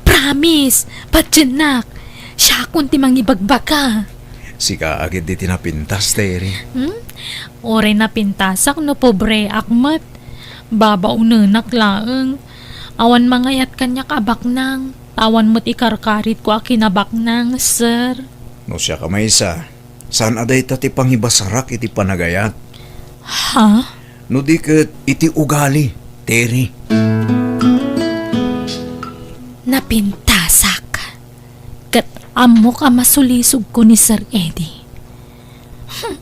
Promise, patiennak. Siakon ti mangibagbaga. Sika a ketdi ti napintas, Terry. Hmm? Uray napintasak no pobreak met. Babaonenak laeng. Awan mangayat kaniak a baknang, ta awan met ikarkaritko a kinabaknang, sir. No siak a maysa, saan a dayta ti pangibasarak iti panagayat? Ha? No di ket iti ugali, Terry. Napintasak. Ket ammok a masulisogko ni Sir Eddie. Hmm.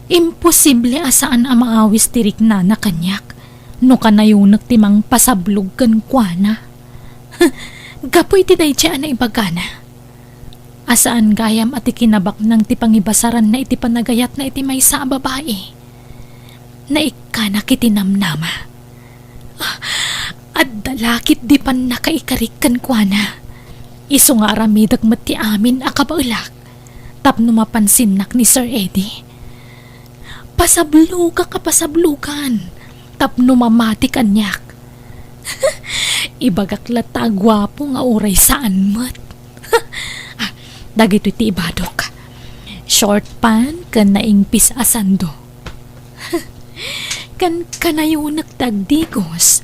Imposible a saan a maawis ti riknana kaniak no kanayonek ti mangpasablog kenkuana. Gapu iti daydiay a naibagana, a saan gayam a ti kinabaknang ti pangibasaranna iti panagayatna iti maysa a babai. Naikkanak iti namnama. Ah, adda la ketdi pannakaikarik kenkuana. Isu nga aramidek met ti amin a kabaelak tapno mapansinnak ni Sir Eddie. Pasablukak a pasablukan tapno mamati kaniak. Ibagak latta a guapo nga uray saan met. Ah, dagitoy ti ibadok. Short pant ken naingpis a sando. Ken kanayonek ti agdigos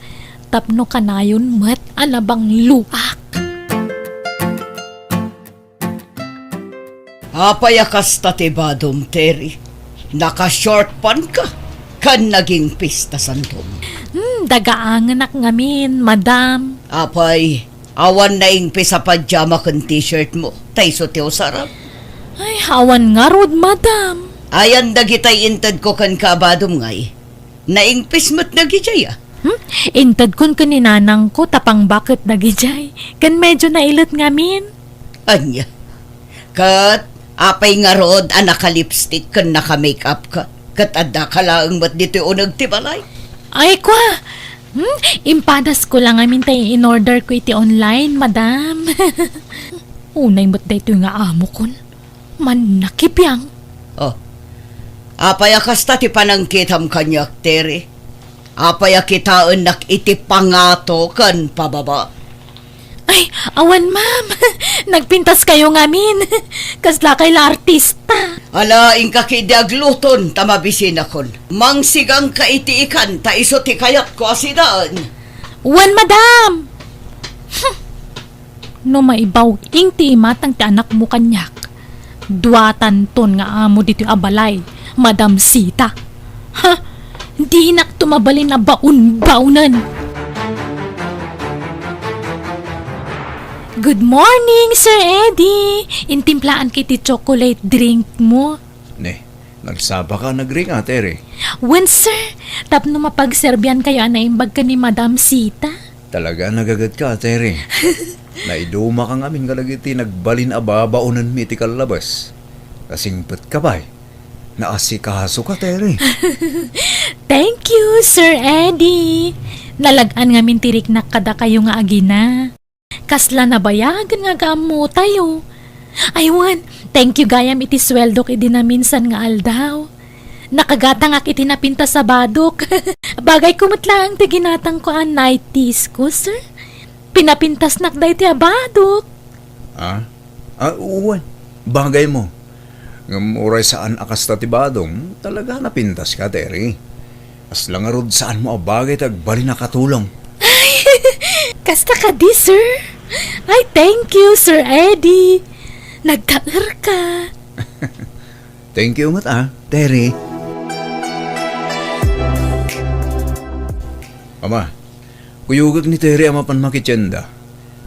tapno kanayon met a nabangloak. Apay a kasta ti badom, Terry? Naka-short pant ka, ken nagingpis ta sandom. Hmm, dagaangenak ngamin, madam. Apay, awan naingpis a pajama ken t-shirt mo, ta isu ti usaram? Ay, awan ngarud, madam. Ayan dagitay intedko kenka a badom ngay. Naingpis met dagijay, a. Hmm? Intedkon ken ni nanangko ta pangbaket dagijay. Ken medyo nailet ngamin. Ania? Ket apay ngarud a naka-lipstick ken naka-makeup ka? Ket addaka laeng met ditoy uneg ti balay? Ay, kwa! Hmm? Impadasko la ngamin ta in-order ko iti online, madam. Unay met daytoy nga amokon. Mannakibiang. Oh. Apay a kasta ti panangkitam kaniak, Terry? Apay a kitaennak iti pangato ken pababa? Ay, awan, ma'am. Nagpintaskayo ngamin. Kaslakay la artista. Ala, inka ketdi agluton ta mabisinakon. Mangsigangka iti ikan ta isu ti kayatko a sidaen. Wen, madam! Hmm. No maibaw-ing ti imatang ti anakmo kaniak, duatanton nga amo ditoy a balay, Madam Sita. Ha? Dinakto mabalin a baon-baonen. Good morning, Sir Eddie! Intimplaanka iti chocolate drink mo. Ne, nagsapaka a nagringa, Terry? Wen, sir. Tapno mapagserbiankayo a naimbag ken ni Madam Sita. Talaga, nagagetka, Terry. Naidumaka ngamin kadagiti nagbalin a babaonenmi iti kallabas. Nasingpetka pay. Naasikasoka, Terry. Thank you, Sir Eddie. Nalag-an ngamin ti riknak kadakayo nga agina. Kasla nabayagen nga agaammotayo. Ay wen, thank you gayam iti sueldok idi naminsan nga aldaw. Nakagatangak iti napintas a badok. Bagayko met laeng ti ginatangko a nighties ko, sir. Pinapintasnak daytoy a badok. Ah? Ah, wen. Bagaymo. Ngem uray saan a kasta ti badom, talaga napintaska, Terry. Kasla ngarud saanmo a bagay ti agbalin a katulong. Ay, kasta kadi, sir? Ay, thank you, Sir Eddie. Nagkaerka. Thank you met, ah, Terry. Mama, kuyogek ni Terry a mapan makitienda.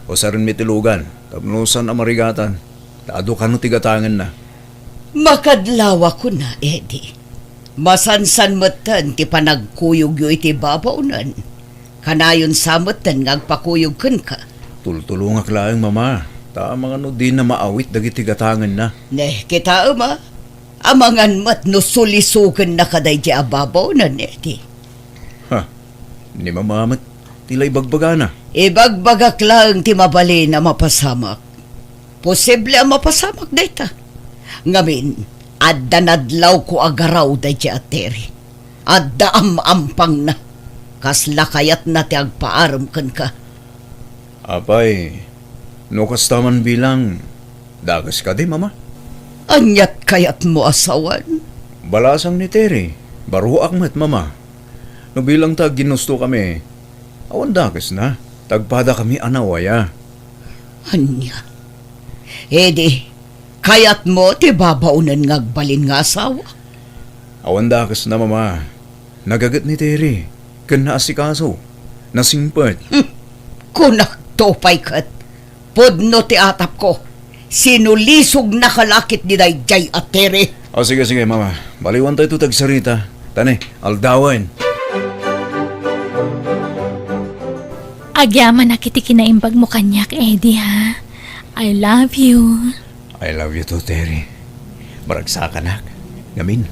Usarenmi ti lugan, tapno saan a marigatan, ta adu kano ti gatangenna. Makadlawa kuna, Eddie. Masansan metten ti panagkuyogyo iti babaonen. Kanayon sa metten nga agpakuyog kenka. Tultulongak laeng, Mama, ta amangan no dina maawit dagiti gatangenna. Ne, kitaem, a. Amangan met no sulisogennaka daydiay a babaonen, Eddie. Ha, ni Mama met ti la ibagbagana. Ibagbagak laeng ti mabalin a mapasamak. Posible a mapasamak dayta. Ngamin, adda nadlawko a garaw daydiay a Terry. Adda am-ampangna. Kasla kayatna ti agpaarem kenka. Apay, no kasta man bilang, dakes kadi, Mama? Aniat kayatmo a sawen? Balasang ni Terry, baruak met, Mama. No bilang ta aginustokami, awan dakesna, ta agpadakami a nawaya. Ania? Idi, kayatmo ti babaonen nga agbalin nga asawa? Awan dakesna, Mama. Nagaget ni Terry, ken naasikaso. Nasingpet. Hmm. Kunakto pay ket, pudno ti atapko. Sinulisognaka la ketdi daydiay a Terry. O, sige, sige, Mama. Baliwantayto ti agsarita. Ta ne, aldawen. Agyamanak iti kinaimbagmo kaniak, Eddie, ha? I love you. I love you too, Terry. Maragsakanak. Ngamin,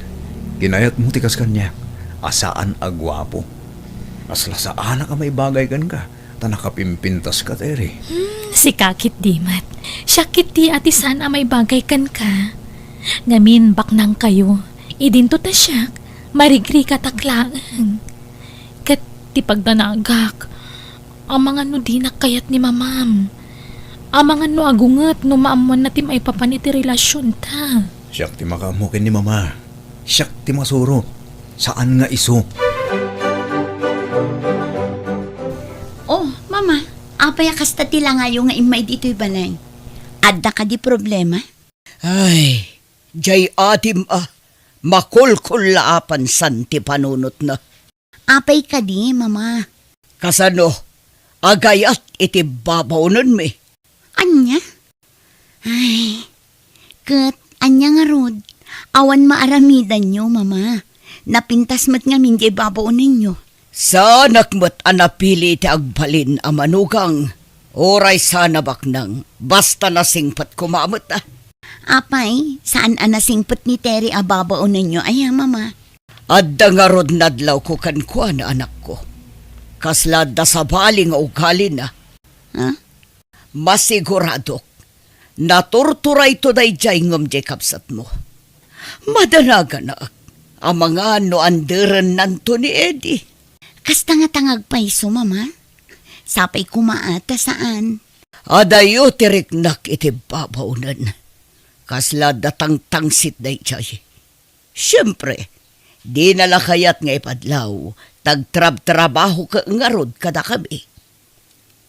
kinayatmo ti kas kaniak a saan a guapo. Kasla saanak a maibagay kenka, ta nakapimpintaska, Terry. Hmm, sika ketdi met. Siak ketdi a ti saan a maibagay kenka. Ngamin, baknangkayo. Idinto ta siak, Marigrigatak laeng. Ket ti pagdanagak, amangan no dinak kayat ni mamam. Amangan no agunget no maammoanna ti maipapan iti relasionta. Siak ti makaammo ken ni mama. Siak ti masuro. Saan nga isu. Oh, mama, apay a kasta ti langayo nga immay ditoy balay? Adda kadi problema? Ay, jay adim a, makulkullaapan san ti panunotna. Apay kadi, mama? Kasano? Agayat iti babaonenmi. Ania? Ay, ket ania ngarud? Awan maaramidanyo, mama. Napintas met ngamin diay babaonenyo. Saanak met a napili ti agbalin a manugang. Uray saan a baknang, basta nasingpet koma met, a. Apay, saan a nasingpet ni Terry a babaonenyo aya, mama? Adda ngarud nadlawko kenkuana, anakko. Kasla adda sabali nga ugalina. Ha? Masiguradok, naturturayto daydiay ngem diay kabsatmo. Madanaganak, amangan no anderennanto ni Eddie. Kasta nga tangagpayso, mama? Sapay koma a ta saan. Adayo ti riknak iti babaonen. Kasla adda tangtangsit daydiay. Siempre, dina la kayat nga ipadlaw, ta agtrabtrabahok ngarud kadakami.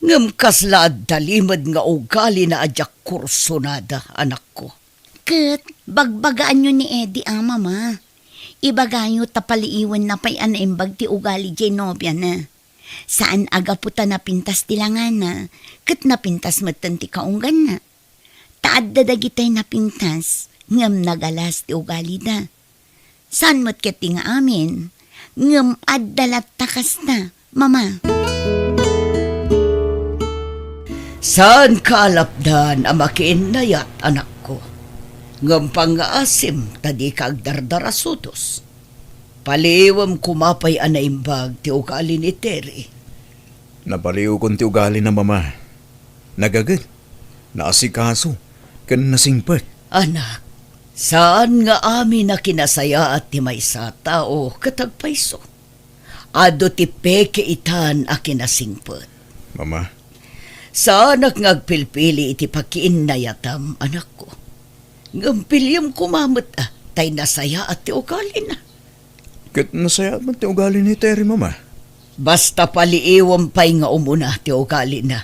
Ngem kasla adda limed nga ugalina a diak kursunada, anakko. Ket bagbagaanyo ni Eddie a, mama. Ibagayo ta paliiwenna pay a naimbag ti ugali diay nobiana. Saan a gapu ta napintas ti langana, ket napintas metten ti kaungganna. Ta adda dagitoy napintas, ngem nagalas ti ugalida. Saan met ketdi nga amin, ngem adda latta kasta, mama. Saan kaalapdan a makiinnayat, anakko. Ngem pangngaasim ta dika agdardarasudos. Paliiwem koma pay a naimbag ti ugali ni Terry. Napaliiwkon ti ugalina, mama. Nagaget, naasikaso, ken nasingpet. Anak, saan nga amin a kinasayaat ti maysa a tao ket agpayso. Adu ti peke itan a kinasingpet. Mama. Saanak nga agpilpili iti pakiinnayatam, anakko. Ngem piliem koma met, a, tay nasayaat ti ugalina. Ket nasayaat met ti ugali ni Terry, mama. Basta paliiwem pay nga umuna ti ugalina.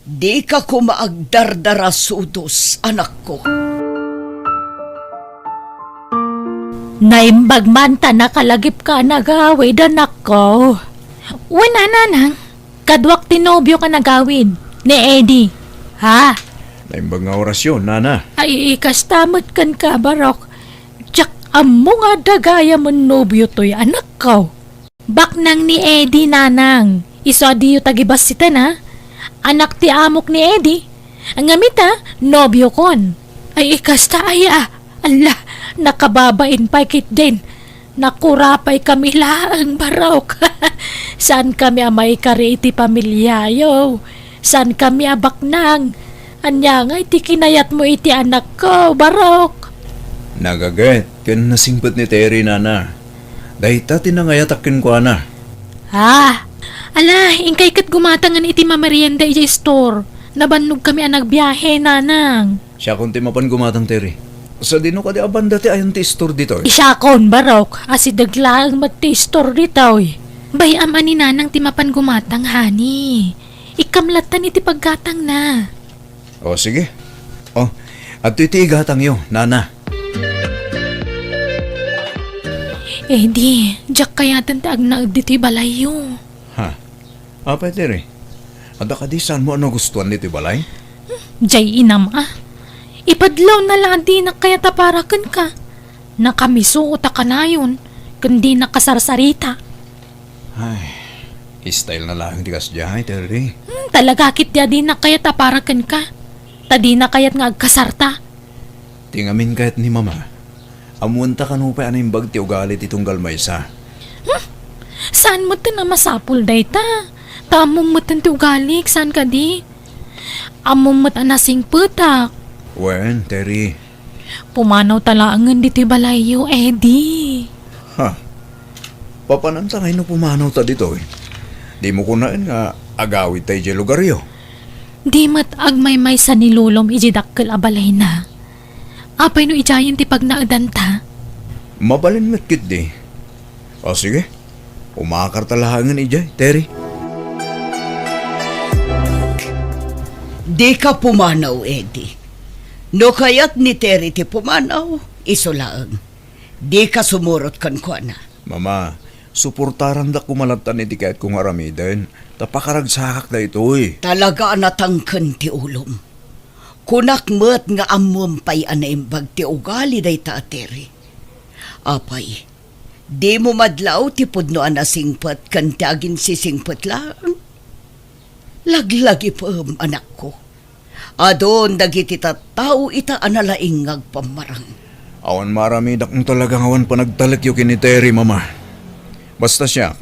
Dika koma agdardarasudos, anakko. Naimbag man ta nakalagipka a nagawid, anakko. Wen a, nanang, kaduak ti nobio a nagawid, ni Eddie. Ha? Naimbag nga orasyon, nana. Ay, ikasta met kenka, Barok. Diak ammo nga adda gayam a nobio toy, anakko. Baknang ni Eddie, nanang. Isu a diyo tagibassiten, a. Anak ti amok ni Eddie. Ngem ita, nobiokon. Ay, ikasta aya. Alla, nakababain pay ketdin. Nakura pay kami laeng, Barok. Saan kami a maikari iti pamiliayo? Saan kami a baknang? Ania ngay ti kinayatmo iti anakko, Barok? Nagaget ken nasingpet ni Terry, nana. Dayta ti nangayatak kenkuana. Ah, ala, inkay ket gumatangen iti mamerienda idiay store. Nabannogkami a nagbiahe, nanang. Siakon ti mapan gumatang, Terry. Sadino kadi a banda ti ayan ti store ditoy? Siakon, Barok, asideg laeng met ti store ditoy. Bay-am a ni nanang ti mapan gumatang, honey. Ikkam lattan iti paggatangna. O, sige. O, adtoy ti igatangyo, nana. Eddie, diak kayaten ti agnaed ditoy balayyo. Ha? Apay, Terry? Adda kadi saanmo a nagustuan ditoy balay? Jay inam a. Ipadlawna la a dinak kayat a para kenka. Nakamisuot a kanayon, ken dinak kasarsarita. Ay, style na laeng ti kasdiay, Terry. Hmm, talaga ketdi a dinak kayat a para kenka. Ta dinak kayat nga agkasarta. Ti ngamin kayat ni Mama, ammoenta kano pay a naimbag ti ugali ti tunggal maysa. Hmm? Saan metten a masapul dayta? Ta ammom metten ti ugalik, saan kadi? Ammom met a nasingpetak. Wen, Terry. Pumanawta laengen ditoy balayyo, Eddie. Ha? Papanansa ngay no pumanawta ditoy? Dimo kunaen nga agawidta idiay lugaryo? Di met agmaymaysa ni Lolom idiay dakkel a balayna. Apay no idiayen ti pagnaedanta? Mabalin met ketdi. O sige, umakarta laengen idiay, Terry. Dika pumanaw, Eddie. No kayat ni Terry ti pumanaw, isu laeng. Dika sumurot kenkuana. Mama, suportarandak koma lattan iti kayatko nga aramiden, ta pakaragsakak daytoy. Talaga a natangken ti ulom. Kunak met nga ammom pay a naimbag ti ugali dayta a Terry. Apay, dimo madlaw ti pudno a nasingpet ken ti aginsisingpet laeng? Laglagipem, anakko. Adun dagiti tattao ita a nalaing nga agpammarang. Awan maaramidak no talaga nga awan panagtalekyo ken ni Terry, Mama. Basta siak,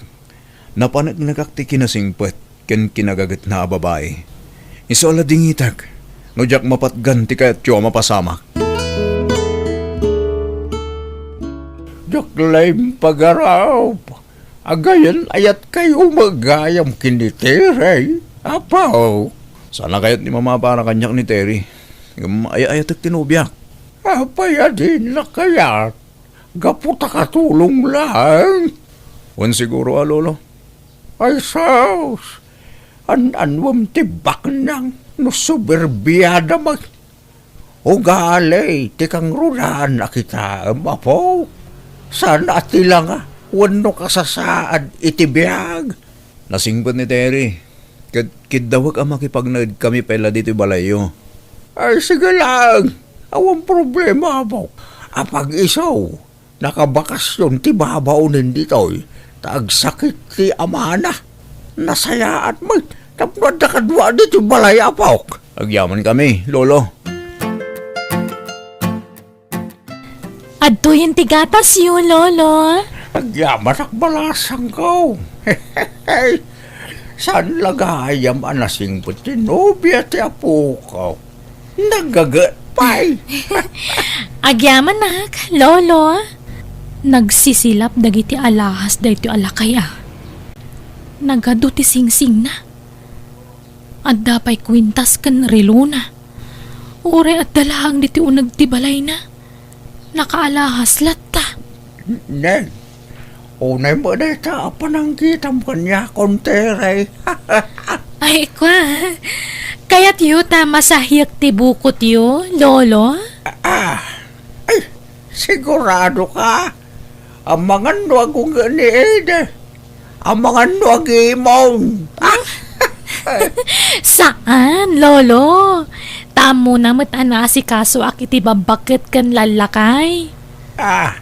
napaneknekak ti kinasingpet ken kinagagetna a babai. Isu a ladingitek no diak mapatgan ti kayatyo a mapasamak. Diak la impagarup. Agayan-ayatkayo met gayam ken ni Terry, Apo. Saan a kayat ni Mama para kaniak ni Terry. Ngem ay-ayatek ti nobiak. Apay a dinla kayat? Gapu ta katulong laeng. Wen siguro a, Lolo. Ay sus! An-anuem ti baknang no suberbiada met. Ugali ti kangrunaan a kitaem, Apo. Saan a tilanga wenno kasasaad iti biag. Nasingpet ni Terry, ket kiddawek a makipagnaedkami pay la ditoy balayyo. Ay, sige laeng. Awan problema, Apo. Apag-isu, nakabakasyon ti babaonen ditoy, ta agsakit ti amana. Nasayaat met tapno adda kadua ditoy balay, Apok. Agyamankami, Lolo. Adtoyen ti gatasyo, Lolo. Agyamanak, balasangko. Saan la gayam a nasingpet ti nobia ti apok. Nagaget pay. Agyamanak, Lolo. Nagsisilap dagiti alahas daytoy a lakay a. Nagadu ti singsingna. Adda pay kuintas ken relona. Uray adda laeng ditoy uneg ti balayna. Nakaalahas latta. Neng, unay met dayta a panangkitam kaniakon, Terry. Ay, kua. Kayatyo ta masahiek ti bukotyo, Lolo? Ah, ay, sigurado ka? Amangan no agunggen ni Ede. Amangan no agimong. Saan, Lolo? Ta ammona met a naasikasoak iti babbaket ken lallakay. Ah,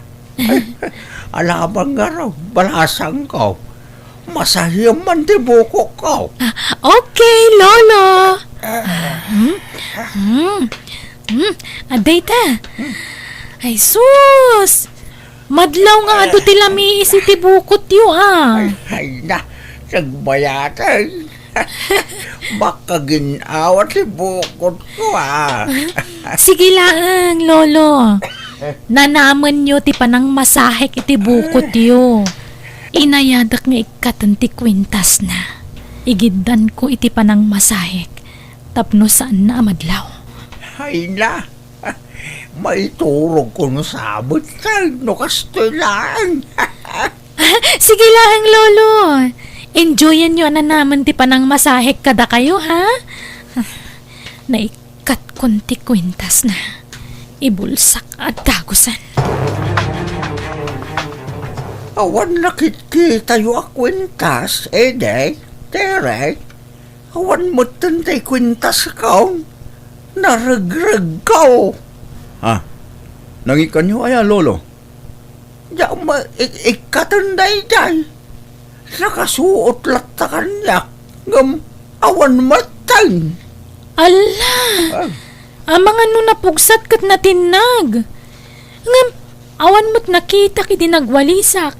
alamang ngarud, balasangko. Masahiem man ti bukokko. Ah, okay, Lolo. Ah, hmm? Hmm. Hmm. Adda ita. Ay, sus! Madlaw nga adu ti lamiis iti bukotyo, ah. Ay, ay na, nagbayatan. Makagin-awa ti bukotko, ah. Sige laeng, Lolo. Nanamenyo ti panangmasahek iti bukotyo. Inayadek nga ikkaten ti kuintasna. Igiddanko iti panangmasahek tapno saanna a madlaw. Ay na, maiturogko no sabet no kastoy laeng. Sige laeng, Lolo. Enjoyanyo a nanamen ti panangmasahek kadakayo, ha? Naikkatkon ti kuintasna. Ibulsak a dagusen. Awan nakitkitayo a kuintas, Ede, Tere. Awan metten ti kuintasko. Naregregko. Ah, nangikkanyo aya, Lolo? Diak ma-, ik-, ikkaten daydiay. Nakasuot latta kaniak, ngem awan metten. Alla! Ah. Amangan no napugsat ket natinnag. Ngem awan met nakitak idi nagwalisak.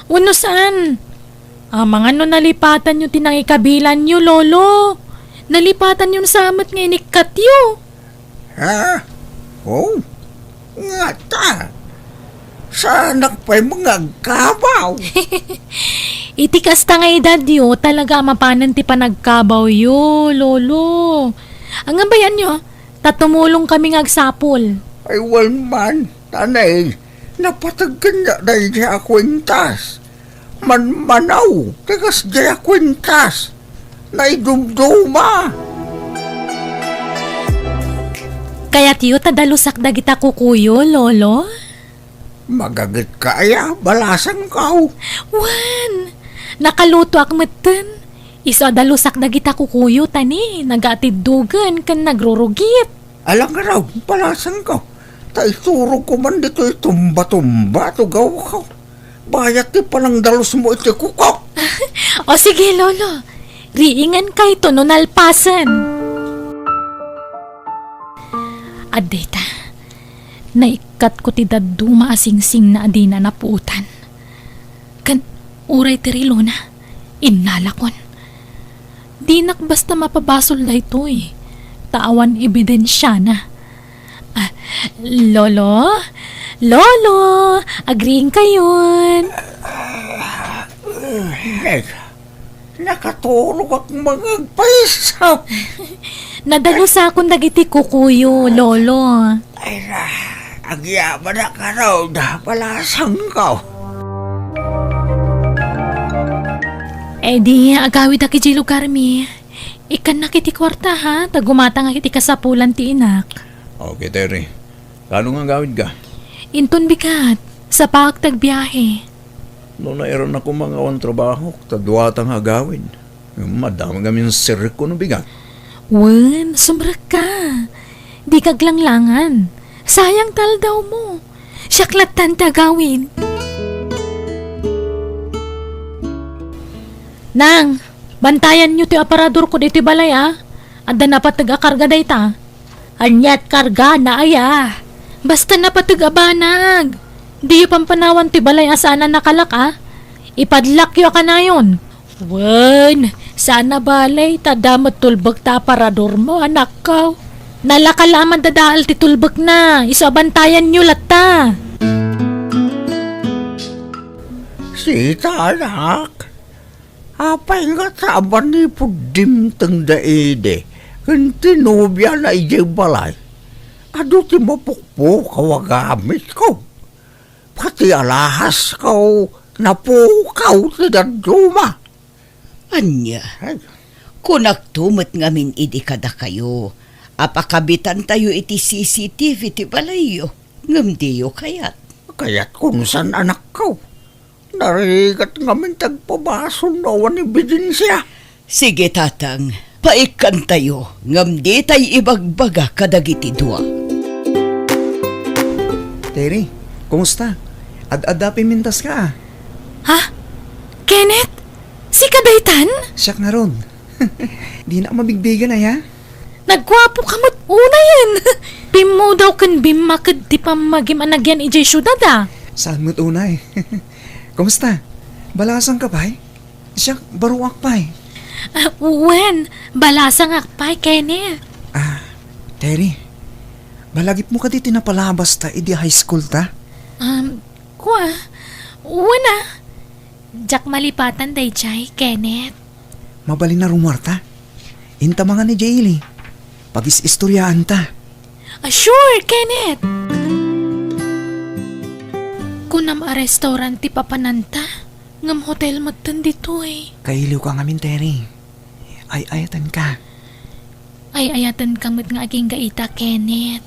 Wenno saan? Amangan no nalipatanyo ti nangikabilanyo, Lolo. Nalipatanyo sa met nga inikkatyo. Ha? Oh? Ngata? Saanak pay nga agkabaw. Iti kasta nga edadyo, talaga a mapanen ti panagkabawyo, Lolo. Ngem bay-anyo, ta tumulongkami nga agsapul. Ay, wen man, nanay, napateg kaniak daydiay a kuentas. Manmanaw, ti kasdiay a kuentas. Naidumduma. Kayatyo ta dalusak dagita kukuyo, Lolo? Magagetka aya, balasangko. Wen, nakalutoak metten. Isu a dalusak dagita kukuyo, ta ni, nagatiddogen ken nagrurugit. Ala ngarud, balasangko. Ta iturogko man ditoy tumba-tumba, tugawko. Bayat ti panangdalusmo iti kukok. O sige, Lolo. Riingenkayto no nalpasen. Addeta, naikkatko ti dadduma a singsingna a dina napuotan. Ken uray ti rilona, innalakon. Dinak basta mapabasol daytoy, ta awan ebidensiana. Ah, Lolo? Lolo! Agriingkayon! Nek, nakaturogak nga agpayso. Nadalus akon dagiti kukuyo, Lolo. Ay na, agyamanak ngarud, balasangko. Eh di, agawidak idiay lugarmi. Ikkannak iti kuarta, ha? Ta gumatangak iti kasapulan ti inak. Okay, Terry. Kaano nga agawidka? Inton bigat, sapaak ti agbiahe. No nairannako nga awan trabahok, ta duata nga agawid. Madamag amin sirrekko no bigat. Wen, sumrekka. Dika aglanglangan. Sayang ti aldawmo. Siak lattan ti agawid. Nang, bantayanyo ti aparadorko ditoy balay, a. Adda napateg a karga dayta. Ania't kargana aya? Basta napateg a banag. Diyo pampanawan ti balay a saan a nakalak, a. Ipadlakyo a kanayon. Wen, saan a bale, ta adda met tulbekta a aparadormo, anakko. Nalaka la a madadael ti tulbekna, isu a bantayanyo latta. Sita, anak. Apay ngata a manipud dimteng da idi ken ti nobiana idiay balay? Adu ti mapukpukaw a gamitko. Pati alahasko, napukaw ti dadduma. Ania? Ay. Kunakto met ngamin idi kadakayo a pakabitantayo iti C C T V ti balayyo, ngem diyo kayat. Kayatko no saan, anakko. Narigat ngamin ti agpabasol no awan ebidensia. Sige, Tatang, paikkantayo, ngem ditay ibagbaga kadagiti dua. Terry, kumusta? Ad-adda pimintas ka, a. Ha? Kenneth? Sika daytan? Siak ngarud. Dinak mabigbigen, aya? Nagguapoka met unayen. Bimmudaw ken bimmaked ti pammagim a nagyan idiay siudad, a. Saan met unay? Kumusta? Balasangka pay? Siak, baroak pay. Ah, wen, balasangak pay, Kenneth. Ah, Terry, balagipmo kadi ti napalabasta idi high school ta? Um, kua, wen a. Diak malipatan daydiay, Kenneth. Mabalin a rumuarta. Inta mangan idiay ili. Pagis-istoryaanta. Ah, sure, Kenneth! Kunam a restaurant ti papananta, ngem hotel metten ditoy. Kailiwka ngamin, Terry. Ay-ayatenka. Ay-ayatenka met nga agingga ita, Kenneth.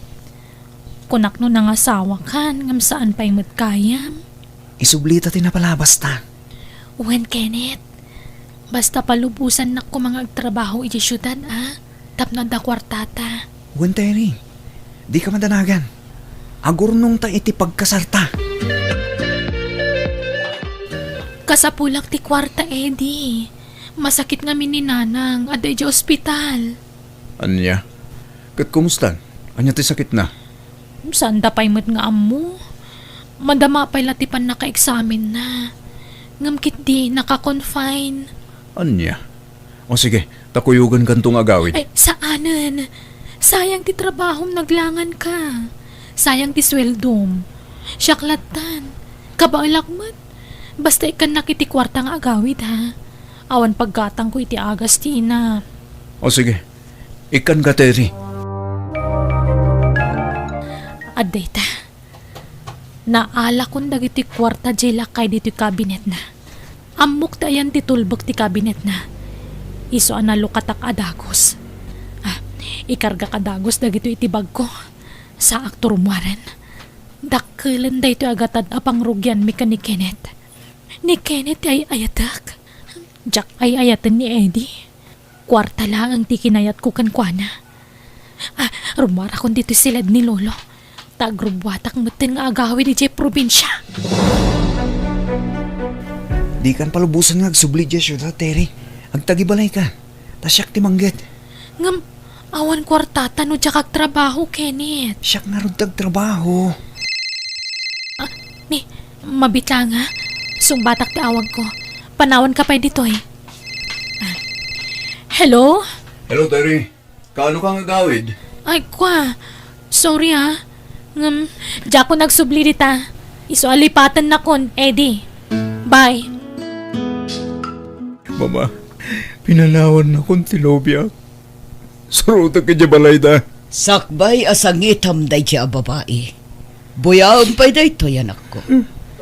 Kunak no nangasawakan, ngem saan pay met gayam. Isublita ti napalabasta. Wen, Kenneth. Basta palubosannak koma nga agtrabaho idiay siudad, a. Tapno adda kuartata. Wen, Terry. Dika madanagan. Agurnongta iti pagkasarta. Kasapulak ti kuarta, Eddie. Masakit ngamin ni Nanang, adda idiay ospital. Ania? Ket kumustan? Ania ti sakitna? Saanda pay met nga ammo. Madama pay la ti pannakaeksamenna. Ngem ketdi naka-confine. Ania? O sige, ta kuyogenkanto nga agawid. Ay, saanen. Sayang ti trabahom, naglanganka. Sayang ti sueldom. Siak lattan. Kabaelak met. Basta ikkannak iti kuarta nga agawid, ha? Awan paggatangko iti agas ti ina. O sige, ikkanka, Terry. Addayta. Naalakon dagiti kuarta diay lakay ditoy kabinetna. Ammok ti ayan ti tulbek ti kabinetna. Isu a nalukatak a dagus. Ah, ikargak a dagus dagitoy iti bagko. Saak ti rummuaren. Dakkelen daytoy a gatad a pangrugianmi ken ni Kenneth. Ni Kenneth ti ay-ayatek. Diak ay-ayaten ni Eddie. Kuarta laeng ti kinayatko kenkuana. Ah, rummuarakon ditoy siled ni Lolo. Ta agrubbuatak metten nga agawid idiay probinsia. Dikan palubosan nga agsubli idiay siudad, Terry. Agtagibalayka. Ta siak ti mangget. Ngem, awan kuartata no diak agtrabaho, Kenneth. Siak ngarud ti agtrabaho. Ah, ni, mabit laeng, ha? Sungbatak ti awagko. Panawanka pay ditoy. Ah. Hello? Hello, Terry. Kaano ka nga agawid? Ay, kwa. Sorry, ha. Ngem, diakon agsubli dita. Isu a lipatennakon, Eddie. Bye. Mama, pinanawannakon ti nobiak. Surotek idiay balayda. Sakbay a sangitam daydiay a babai. Buyaem pay daytoy, anakko.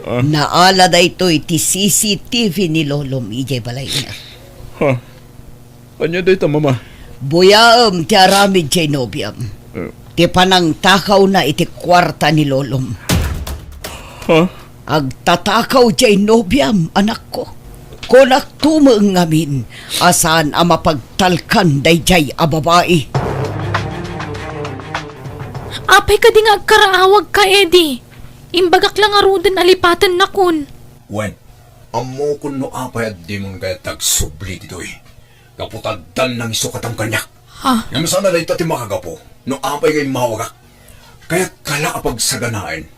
Ah. Naala daytoy ti C C T V ni lolom idiay balayna. Ha? Ania dayta, Mama? Buyaem ti aramid diay nobiam. Eh. Ti panangtakawna iti kuarta ni lolom. Ha? Agtatakaw diay nobiam, anakko. Kunak tumeng ngamin a saan a mapagtalkan daydiay a babai. Apay kadi nga agkaraawagka, Eddie? Imbagak la ngaruden a lipatennakon. Wen, ammokon no apay a dimon kayat agsubli ditoy. Gapu ta addan nangisukatmo kaniak. Ha? Ngem saan a dayta ti makagapu no apay nga immawagak. Kayatka la a pagsaganaen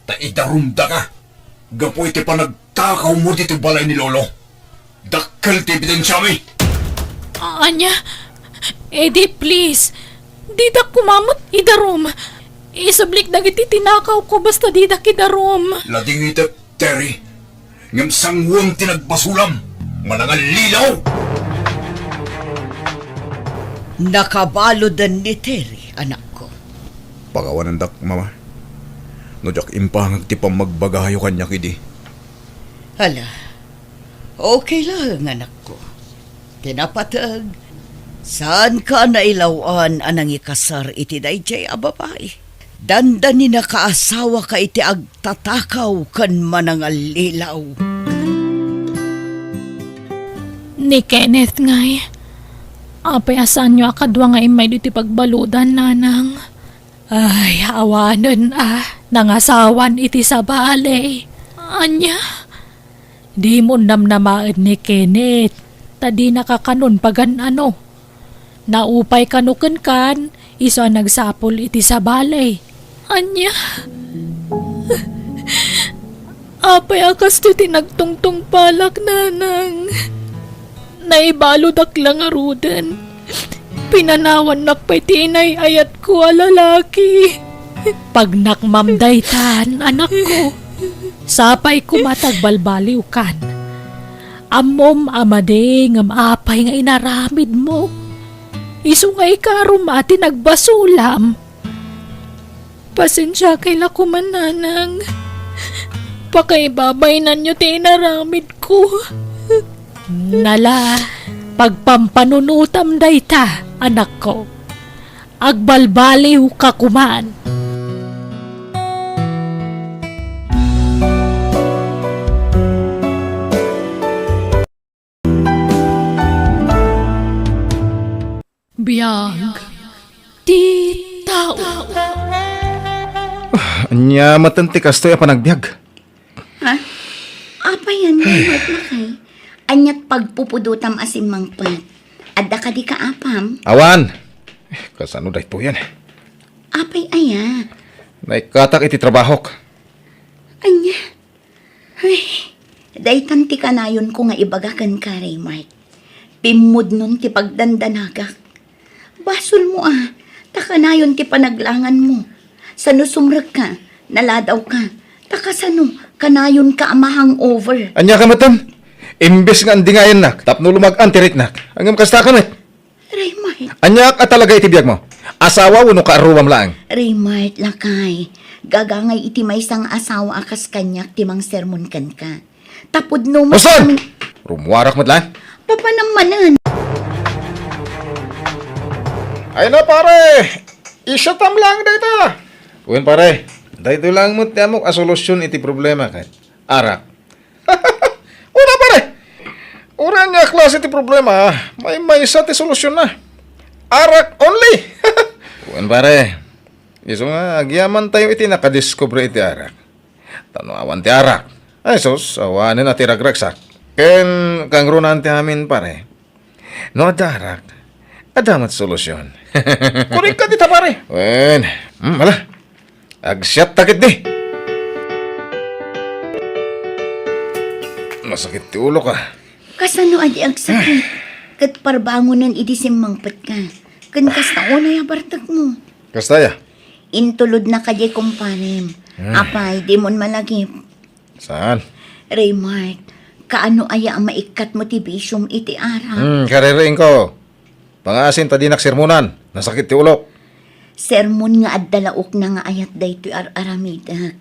ta idarumdaka gapu iti panagtakawmo ditoy balay ni Lolo. Dakkel ti ebidensiami. A-, ania? Eddie, please. Didak koma met idarum. Isublik dagiti tinakawko basta didak idarum. Ladingitek, Terry. Ngem sanguem ti nagbasolam. Manangallilaw! Nakabaluden ni Terry, anakko. Pakawanendak, Mama. No diak impangag ti pammagbagayo kaniak idi. Hala, okay laeng, anakko. Ti napateg, saanka a nailaw-an a nangikasar iti daydiay a babai. Dandani nakaasawaka iti agtatakaw ken manangallilaw. Ni Kenneth ngay, apay a saanyo a kadua nga immay ditoy pagbaludan, nanang? Ay, awanen a nangasawan iti sabali. Ania? Dimo namnamaen ni Kenneth, ta dinaka kanon pagan-ano. Naupay kano kenkan, isu a nagsapul iti sabali. Ania? Apay a kastoy ti nagtungtungpalak, nanang? Naibaludak la ngaruden. Pinanawannak pay ti inay-ayatko a lalaki. Pagnakmam daytan, anakko. Sapay koma ta agbalbaliwkan. Ammom a madi ngem apay nga inaramidmo. Isu nga ikarom a ti nagbasolam. Pasensiakay la koman, nanang. Pakaibabainanyo ti inaramidko. Nala, pagpampanunotam dayta, anakko. Agbalbaliwka koman. Biag ti tao. Ah, ania metten ti kastoy a panagbiag? Ha? Apay ania, Mark, lakay? Aniat pagpupudotam a simmangpet? Adda kadi kaapam? Awan. Eh, kasano daytoyen? Apay aya? Naikkatak iti trabahok. Ania? Ay, daytan ti kanayonko nga ibaga kenka, Raymart. Pimmudnon ti pagdandanagak. Basolmo a, ta kanayon ti panaglanganmo. Sano sumrekka, naladawka, Ta kasano, kanayonka a ma-hangover? Ania ka metten? Imbes nga andingayannak tapno lumag-an ti riknak, ngem kasta ka met. Raymart. Ania ka talaga iti biagmo? Asawa wenno kaarruam laeng? Raymart, lakay. Gagangay iti maysa nga asawa a kas kaniak ti mangsermon kenka. Ta pudno met Boston! amin- Rumuarak met laeng. Papanam manen. Ay na, pare! Isatam lang dayta! Wen, pare, daytoy lang met ti ammok a solusyon iti problema ket arak. Una, pare! Uray ania a klase ti problema, maymaysa ti solusyonna. Arak only! Wen, pare, isu nga agyamantayo iti nakadiskubre iti arak. Ta no awan ti arak, ay sus, awanen a ti ragragsak. Ken kangrunaan ti amin, pare. No adda arak, adda met solusyon. Korek ka dita, pare. Wen, hmm, ala. Agsiatta ketdi. Nasakit ti ulok, ah. Kasano a di agsakit? Ket parbangonen idi simmangpetka. Ken kasta unay a bartekmo. Kasta ya? Intulodna kadi kumparem. Hmm. Apay, dimon malagip. Saan? Raymart, kaano aya a maikkatmo ti bisyom iti arak? Hmm, kaririingko. Pangaasim ta dinak sermonan. Nasakit ti ulok. Sermon nga adda laokna nga ayat daytoy ar-aramidek.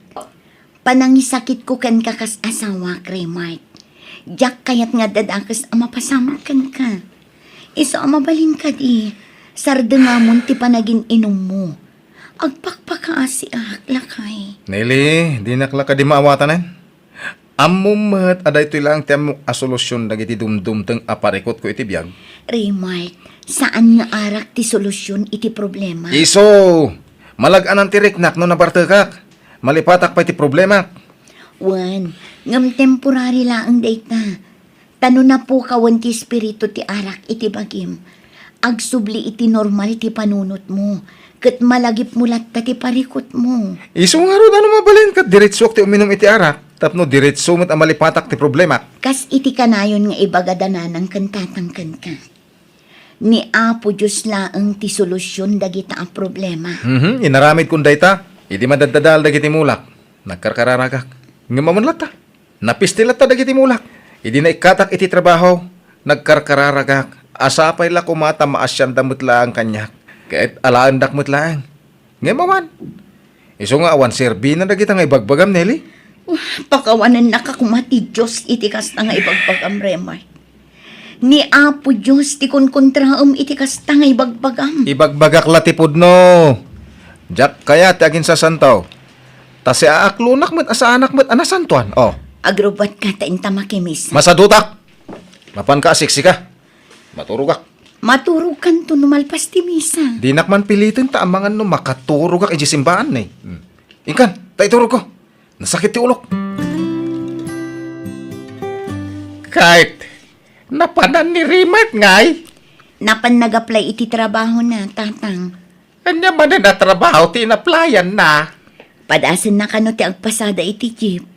Panangisakitko kenka kas asawak, Raymart. Diak kayat nga adda dakes a mapasamak kenka. Isu a mabalin kadi, sardengamon ti panagin-inummo. Agpakpakaasiak, lakay. Nelly, dinak la kadi maawatanen. Ammom met a daytoy laeng ti ammok a solusyon dagiti dumdumteng a parikutko iti biag. Raymart, saan nga arak ti solusyon iti problema. Isu! Malag-anan ti riknak no nabartekak. Malipatak pay ti problemak. Wen, ngem temporary laeng dayta. Ta no napukawen ti espiritu ti arak iti bagim, agsubli iti normal ti panunotmo, ket malagipmo latta ti parikutmo. Isu ngarud a no mabalin ket diretsuak ti uminum iti arak, tapno diretsu met a malipatak ti problemak. Kas iti kanayon nga ibagada nanang ken tatang kenka. Ni Apo Dios laeng ti solusyon dagita a problema. Mhm, inaramidkon dayta, idi madaddadael dagiti mulak, nagkarkararagak. Ngem awan latta. Napisti latta dagiti mulak. Idi naikkatak iti trabaho, nagkarkararagak. Sapay la koma ta maasianda met laeng kaniak. Ket alaendak met laeng. Ngem awan. Isu nga awan serbina dagita nga ibagbagam, Nelly? Pakawanennaka koma ti Dios iti kasta nga ibagbagam, Raymart. Ni Apo Dios ti kunkontraem iti kasta nga ibagbagam. Ibagbagak la ti pudno. Diak kayat ti aginsasanto. Ta siaaklonak met a saanak met a nasantoan. Oh. Agrubbuatka ta inta makimisa. Masadutak! Mapanka a siksika. Maturogak. Maturogkanto no malpas ti misa. Dinak man piliten ta amangan no makaturogak idiay simbaan, eh. Hmm. Inkan, ta iturogko. Nasakit ti ulok. Kayat, napanan ni Raymart ngay? Napan nag-apply iti trabahona, tatang. Ania manen a trabaho ti in-applyan-na? Padasenna kano ti agpasada iti jeep.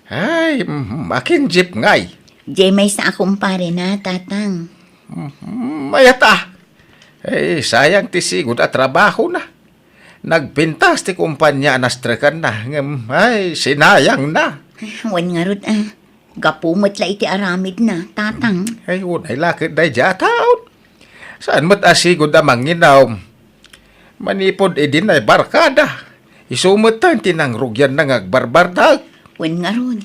Ay, mhm, akin jeep ngay? Jay maysa a kumparena, tatang. Mhm, mayat a. Ay, sayang ti sigud a trabahona. Nagpintas ti kumpanya a nastrekanna, ngem, ay, sinayangna. Wen ngarud, a. Gapu met la iti aramidna, tatang. Ay, unay la ket daydiay a taon. Saan met a sigud a manginom? Manipud idi naibarkada, isu metten ti nangrugianna nga agbarbartek. Wen ngarud,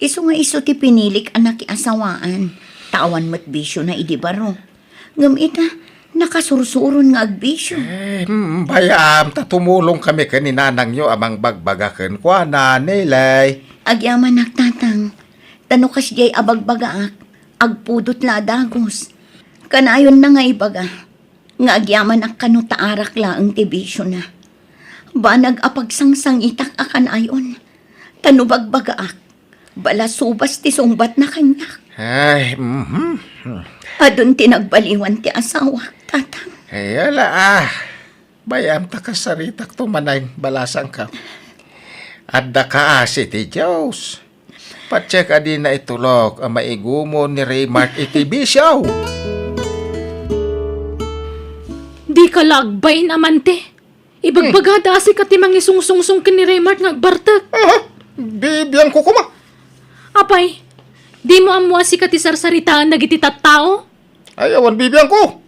isu nga isu ti pinilik a nakiasawaan, ta awan met bisiona idi baro. Ngem ita, nakasursuron nga agbisio. Eh, mm, bayam, ta tumulongkami ken ni nanangyo a mangbagbaga kenkuana, Nelly. Agyamanak, tatang. Ta no kasdiay a bagbagaak, agpudot la a dagus. Kanayonna nga ibaga, nga agyamanak kano ta arak laeng ti bisiona. Banag a pagsangsangitak a kanayon, ta no bagbagaak, balasubas ti sungbatna kaniak. Ay, mhm. Adun ti nagbaliwan ti asawak, tatang. Ay, ala, ah. Bayam ta kasaritakto manen, balasangka. Adda kaasi ti Dios. Patiek a dina itulok a maigumon ni Raymart iti bisio. Dika la agbain, amante. Ibagbagada a sika ti mangisungsungsong ken ni Raymart nga agbartek. Aha. Bi-, Bianco koma. Apay, dimo ammo a sika ti sarsaritaen dagiti tattao? Ay, awan, Bianco.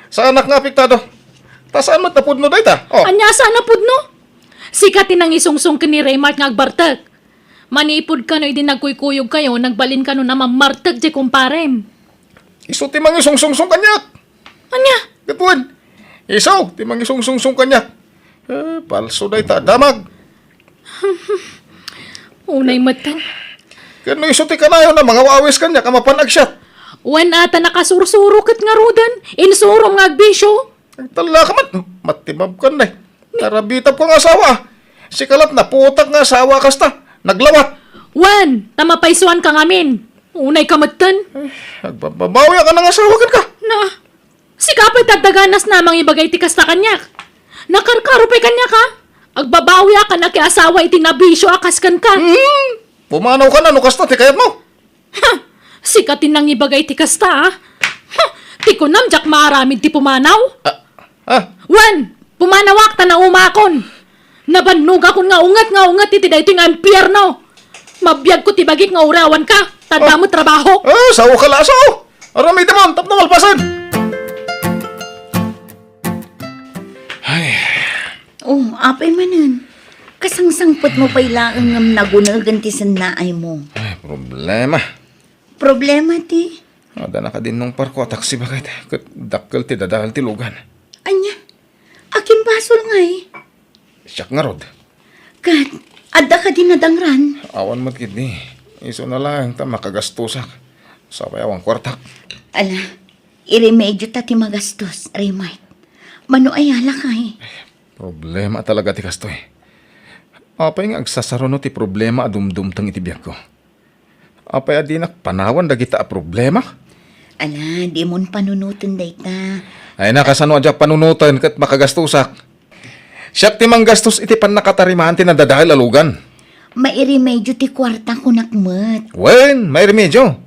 Saanak nga apektado. Ta saan met a pudno dayta? Oh. Ania, saan a pudno? Sika ti nangisungsong ken ni Raymart nga agbartek. Manipud kano idi nagkuykuyogkayo, nagbalin kano a mammartek diay kumparem. Isu ti mangisungsungsong kaniak. Ania? Ket wen, isu ti mangisungsungsong kaniak. Eh, palso dayta a damag. Unay met. Ket no isu ti kanayon a mangawawis kaniak a mapan agsiat. Wen a ta nakasursuro ket ngaruden, insurom nga agbisio. Agtallaka met, matibabkan, nay. Narabitab ko nga asawa. Sika lat naputak nga asawa kasta. Naglawat. Wen, ta mapaysuanka ngamin. Unayka metten. Eh, agbabbabawiak a nangasawa kenka. Na, sika pay ti adda ganas a mangibagay ti kasta kaniak. Nakarkaro pay kaniak, a. Agbabawiak a nakiasawa iti nabisio a kas kenka. Hmm, pumanawka no kasta ti kayatmo. Ha! Sika ti nangibagay ti kasta, a? Ha! Ti kunam, diak maaramid ti pumanaw? Ah, ah. Wen, pumanawak ta naumakon. Nabannogakon nga unget nga unget iti daytoy nga impierno. Mabiagko ti bagik nga uray awanka, ta adda met trabahok. Ah, sao ka la, sao. Aramidemon tapno malpasen. Ay. Oh, apay manen. Kasangsangpetmo pay laeng ngem nagunegen ti sennaaymo. Ay, problema. Problema ti? Adda nakadinnong parko a taksi baket, ket dakkel ti dadael ti lugan. Ania? Akin basol ngay? Siak ngarud. Ket adda kadi nadangran? Awan met ketdi. Isuna laeng ta makagastosak. Sapay awan kuartak. Ala, iremedio ta ti magastos, Raymart. Mano aya lakay? Problema talaga ti kastoy. Apay nga agsasaruno ti problema a dumdumteng iti biagko? Apay a dinak panawan dagita a problema? Ala, dimon panunoten dayta. Ay na, kasano a diak panunoten ket makagastosak? Siak ti manggastos iti pannakatarimaan ti nadadael a lugan. Mairemedio ti kuarta, kunak met. Wen, mairemedio.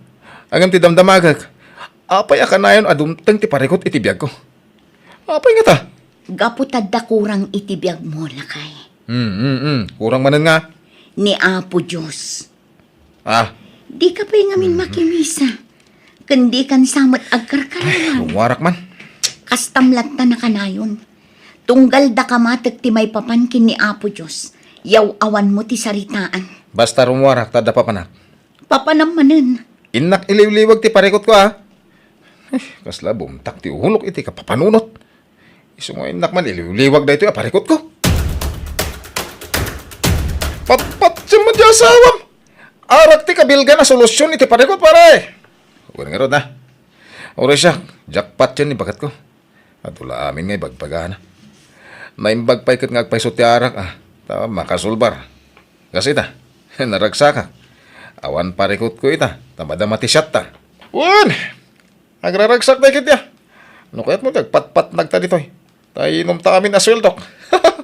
Ngem ti damdamagek, apay a kanayon a dumteng ti parikut iti biagko? Apay ngata? Gapu ta adda kurang iti biagmo, lakay. Hmm, hmm, hmm. Kurang manen nga? Ni Apo Dios. Ah. Dika pay ngamin makimisa. Ken dikan sa met agkarkararag. Ay, rummuarak man. Kastam latta nakanayon. Tunggal daka matek ti maipapan ken ni Apo Dios, yaw-awanmo ti saritaan. Basta rummuarak ta adda papanak. Papanam manen. Innak iliwliwag ti parikutko, a. Eh, kasla bumtak ti ulok iti kapapanunot. Isu nga innak man iliwliwag daytoy a parikutko. Patpatiem met ti asawam. Arak ti kabilgan a solusion iti parikut, pare. Wen ngarud, a. Uray siak, jackpot yan ni baketko. Adu la amin nga ibagbagana. Naimbag pay ket nga agpayso ti arak, a, ta makasulbar. Kas ita, naragsakak. Awan parikutko ita, ta madama ti siatta. Wen! Agraragsak dagiti, a. No kayatmo ti agpatpatnag ta ditoy, ta inumta amin a sueldok.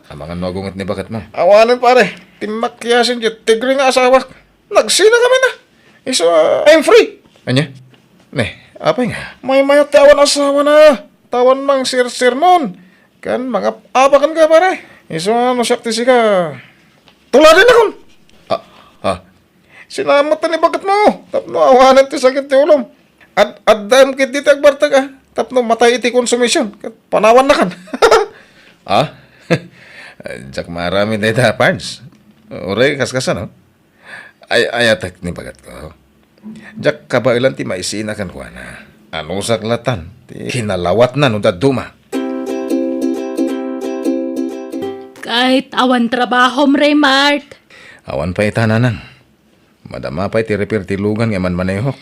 Amangan no agunget ni baketmo. Awanen, pare. Timmakyasin diay tigre nga asawak. Nagsina kami na. Isu, a, I'm free. Ania? Ne, apay nga? Maymayat ti awan asawana. Ta awan mangsersermon. Kan mangap-apaken ka, pare. Isu nga no siak ti sika, tuladennakon. Ah, ah. Sinamet ni baketmo tapno awanen ti sakit ti ulom. Ad-, addaem ketdi ti agbartek, a, tapno matay iti konsumision ket panawannakan. Ah? Diak maaramid dayta, Pards. Uray kaskasano? Ay, ayatek ni baketko. Diak kabaelan ti maisina kenkuana. Anusak latan ti kinalawatna no dadduma. Ket awan trabahom, Raymart? Awan pay ita, nanang. Madama pay ti repair ti lugan nga manmanehok.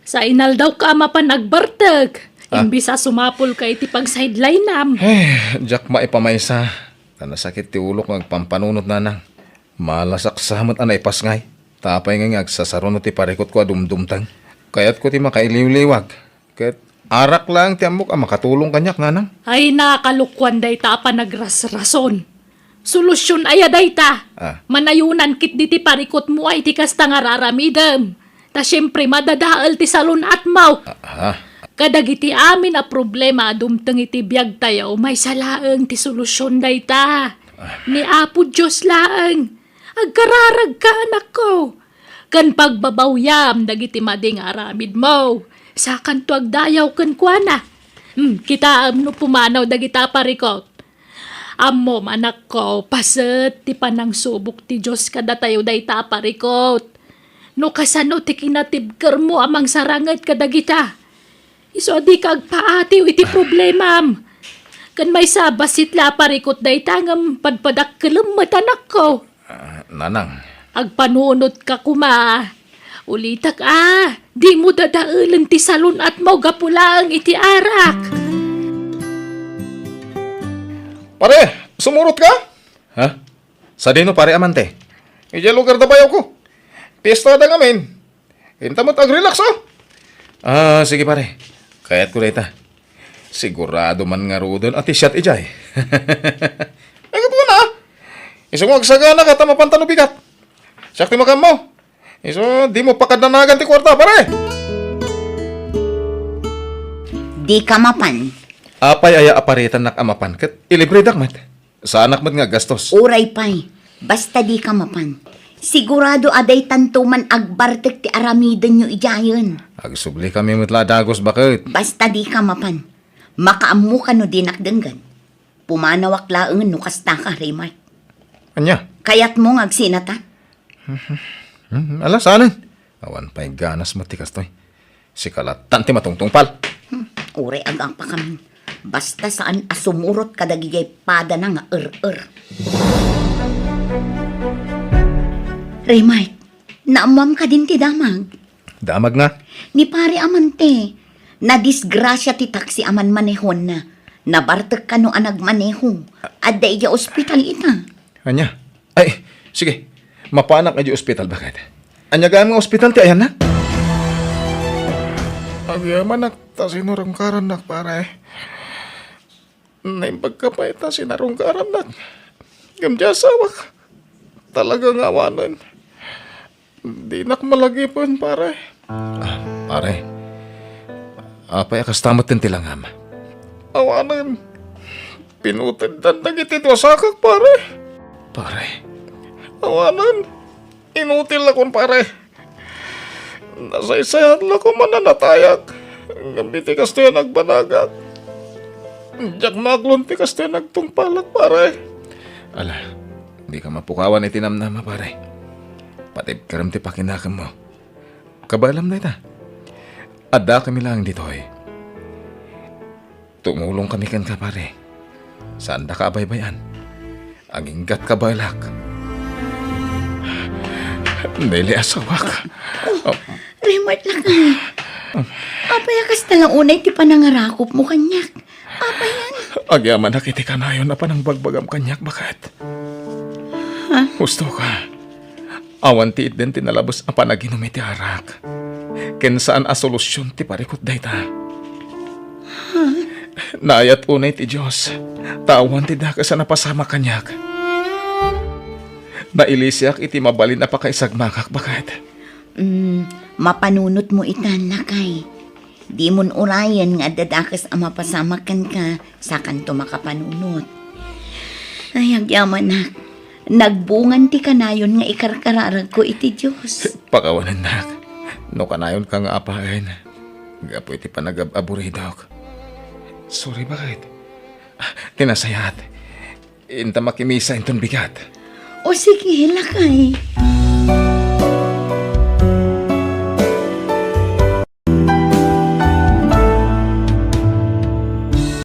Sa inaldawka a mapan agbartek, ah, imbis a sumapulka iti pagsidelinam. Eh, diak maipamaysa. Ta nasakit ti ulok nga agpampanunot, nanang. Malasak sa met a naipasngay. Ta apay nga agsasaruno ti parikutko a dumdumteng? Kayatko ti makailiwliwag. Ket arak laeng ti ammok a makatulong kaniak, nanang. Ay, nakalokuan dayta a panagrasrason. Solusion aya dayta? Ah. Manayonan ketdi ti parikutmo a iti kasta nga raramidem. Ta siempre, madadael ti salun-atmo. Ah, ah. Kadagiti amin a problema a dumteng iti biagtayo, maysa laeng ti solusion dayta. Ah. Ni Apo Dios laeng. Agkararagka, anakko, ken pagbabawyam dagiti madi nga aramidmo. Sakanto agdayaw kenkuana. Hmm, kitaem no pumanaw dagita parikut. Ammom, anakko, paset ti panangsubok ti Dios kadatayo dayta a parikut. No kasano ti kinatibkermo a mangsaranget kadagita, isu a dika agpaatiw iti problemam. Ken maysa, bassit la a parikut dayta ngem padpadakkelem met, anakko. Ah, nanang. Agpanunotka koma. Ulitek a, dimo dadaelen ti salun-atmo gapu laeng iti arak. Pare, sumurotka? Ha? Sadino, pare, amante? Idiay lugar da bayawko. Piestada ngamin. Inta met agrelax, ah. Ah, sige, pare. Kayatko dayta. Sigurado man ngaruden a ti siak idiay. Ay, ket kuna. Isu nga agsagana ket a mapan ta no bigat. Siak ti makaammo. Isu, dimo pakadanagan ti kuarta, pare. Dika mapan. Apay aya a paretannak a mapan ket ilibredak met? Saanak met nga aggastos. Uray pay, basta dika mapan. Sigurado a daytanto man agbartek ti aramidenyo idiayen. Agsublikami met la a dagus, baket. Basta dika mapan. Makaammoka no dinak denggen. Pumanawak laengen no kastaka, Raymart. Ania? Kayatmo nga agsinatan? Hmm, ala, saanen. Awan pay ganas met ti kastoy. Sika lattan ti matungtungpal. Hmm, uray agapakamin. Basta saan a sumurot kadagiti padana nga er-er. Raymart, naammoam kadin ti damag? Damag nga? Ni Pare Amante, nadisgrasia ti taksi a manmanehonna. Nabartek kano a nagmaneho. Adda idiay ospital ita. Ania? Ay, sige. Mapanak idiay ospital, baket. Ania gayam nga ospital ti ayanna? Agyamanak ta sinarungkarannak, pare. Naimbag ka pay ta sinarungkarannak. Ngem ti asawak, talaga nga awanen. Dinak malagipen, pare. Ah, pare. Apay a kasta met ti langam? Awanen. Pinuteddan dagiti duasakak, pare. Pare. Awanen. Inutil lakon, pare. Nasaysayat lakon man a natayak. Ngem iti kastoy a nagbanagak, diak maaklon ti kastoy a nagtungpalak, pare. Ala, dika mapukawan iti namnama, pare. Patibkerem ti pakinakemmo. Kabaelam dayta. Addakami laeng ditoy. Tumulongkami kenka, pare. Saandaka a baybay-an. Aginggatka, baelak. Nelly, asawak. Oh, Raymart, lakay. Apay a kasta la unay ti panangarakupmo kaniak? Apayan? Agyamanak iti kanayon a panangbagbagam kaniak, baket. Ha? Husto ka. Awan ti itden ti nalabes a panaginum iti arak. Ken saan a solusion ti parikut dayta. Naayat unay ti Dios, ta awan ti dakes a napasamak kaniak. Nailisiak iti mabalin a pakaisagmakak, baket. Mm, mapanunotmo itan, lakay. Dimon urayen nga adda dakes a mapasamak kenka, sakanto makapanunot. Ay, agyamanak. Nagbungan ti kanayon nga ikarkararagko iti Dios. Pakawanennak. No kanayonka nga apaen, gapu iti panagab-aburidok. Sorry, baket. Ah, ti nasayaat. Inta makimisa inton bigat. O sige, lakay.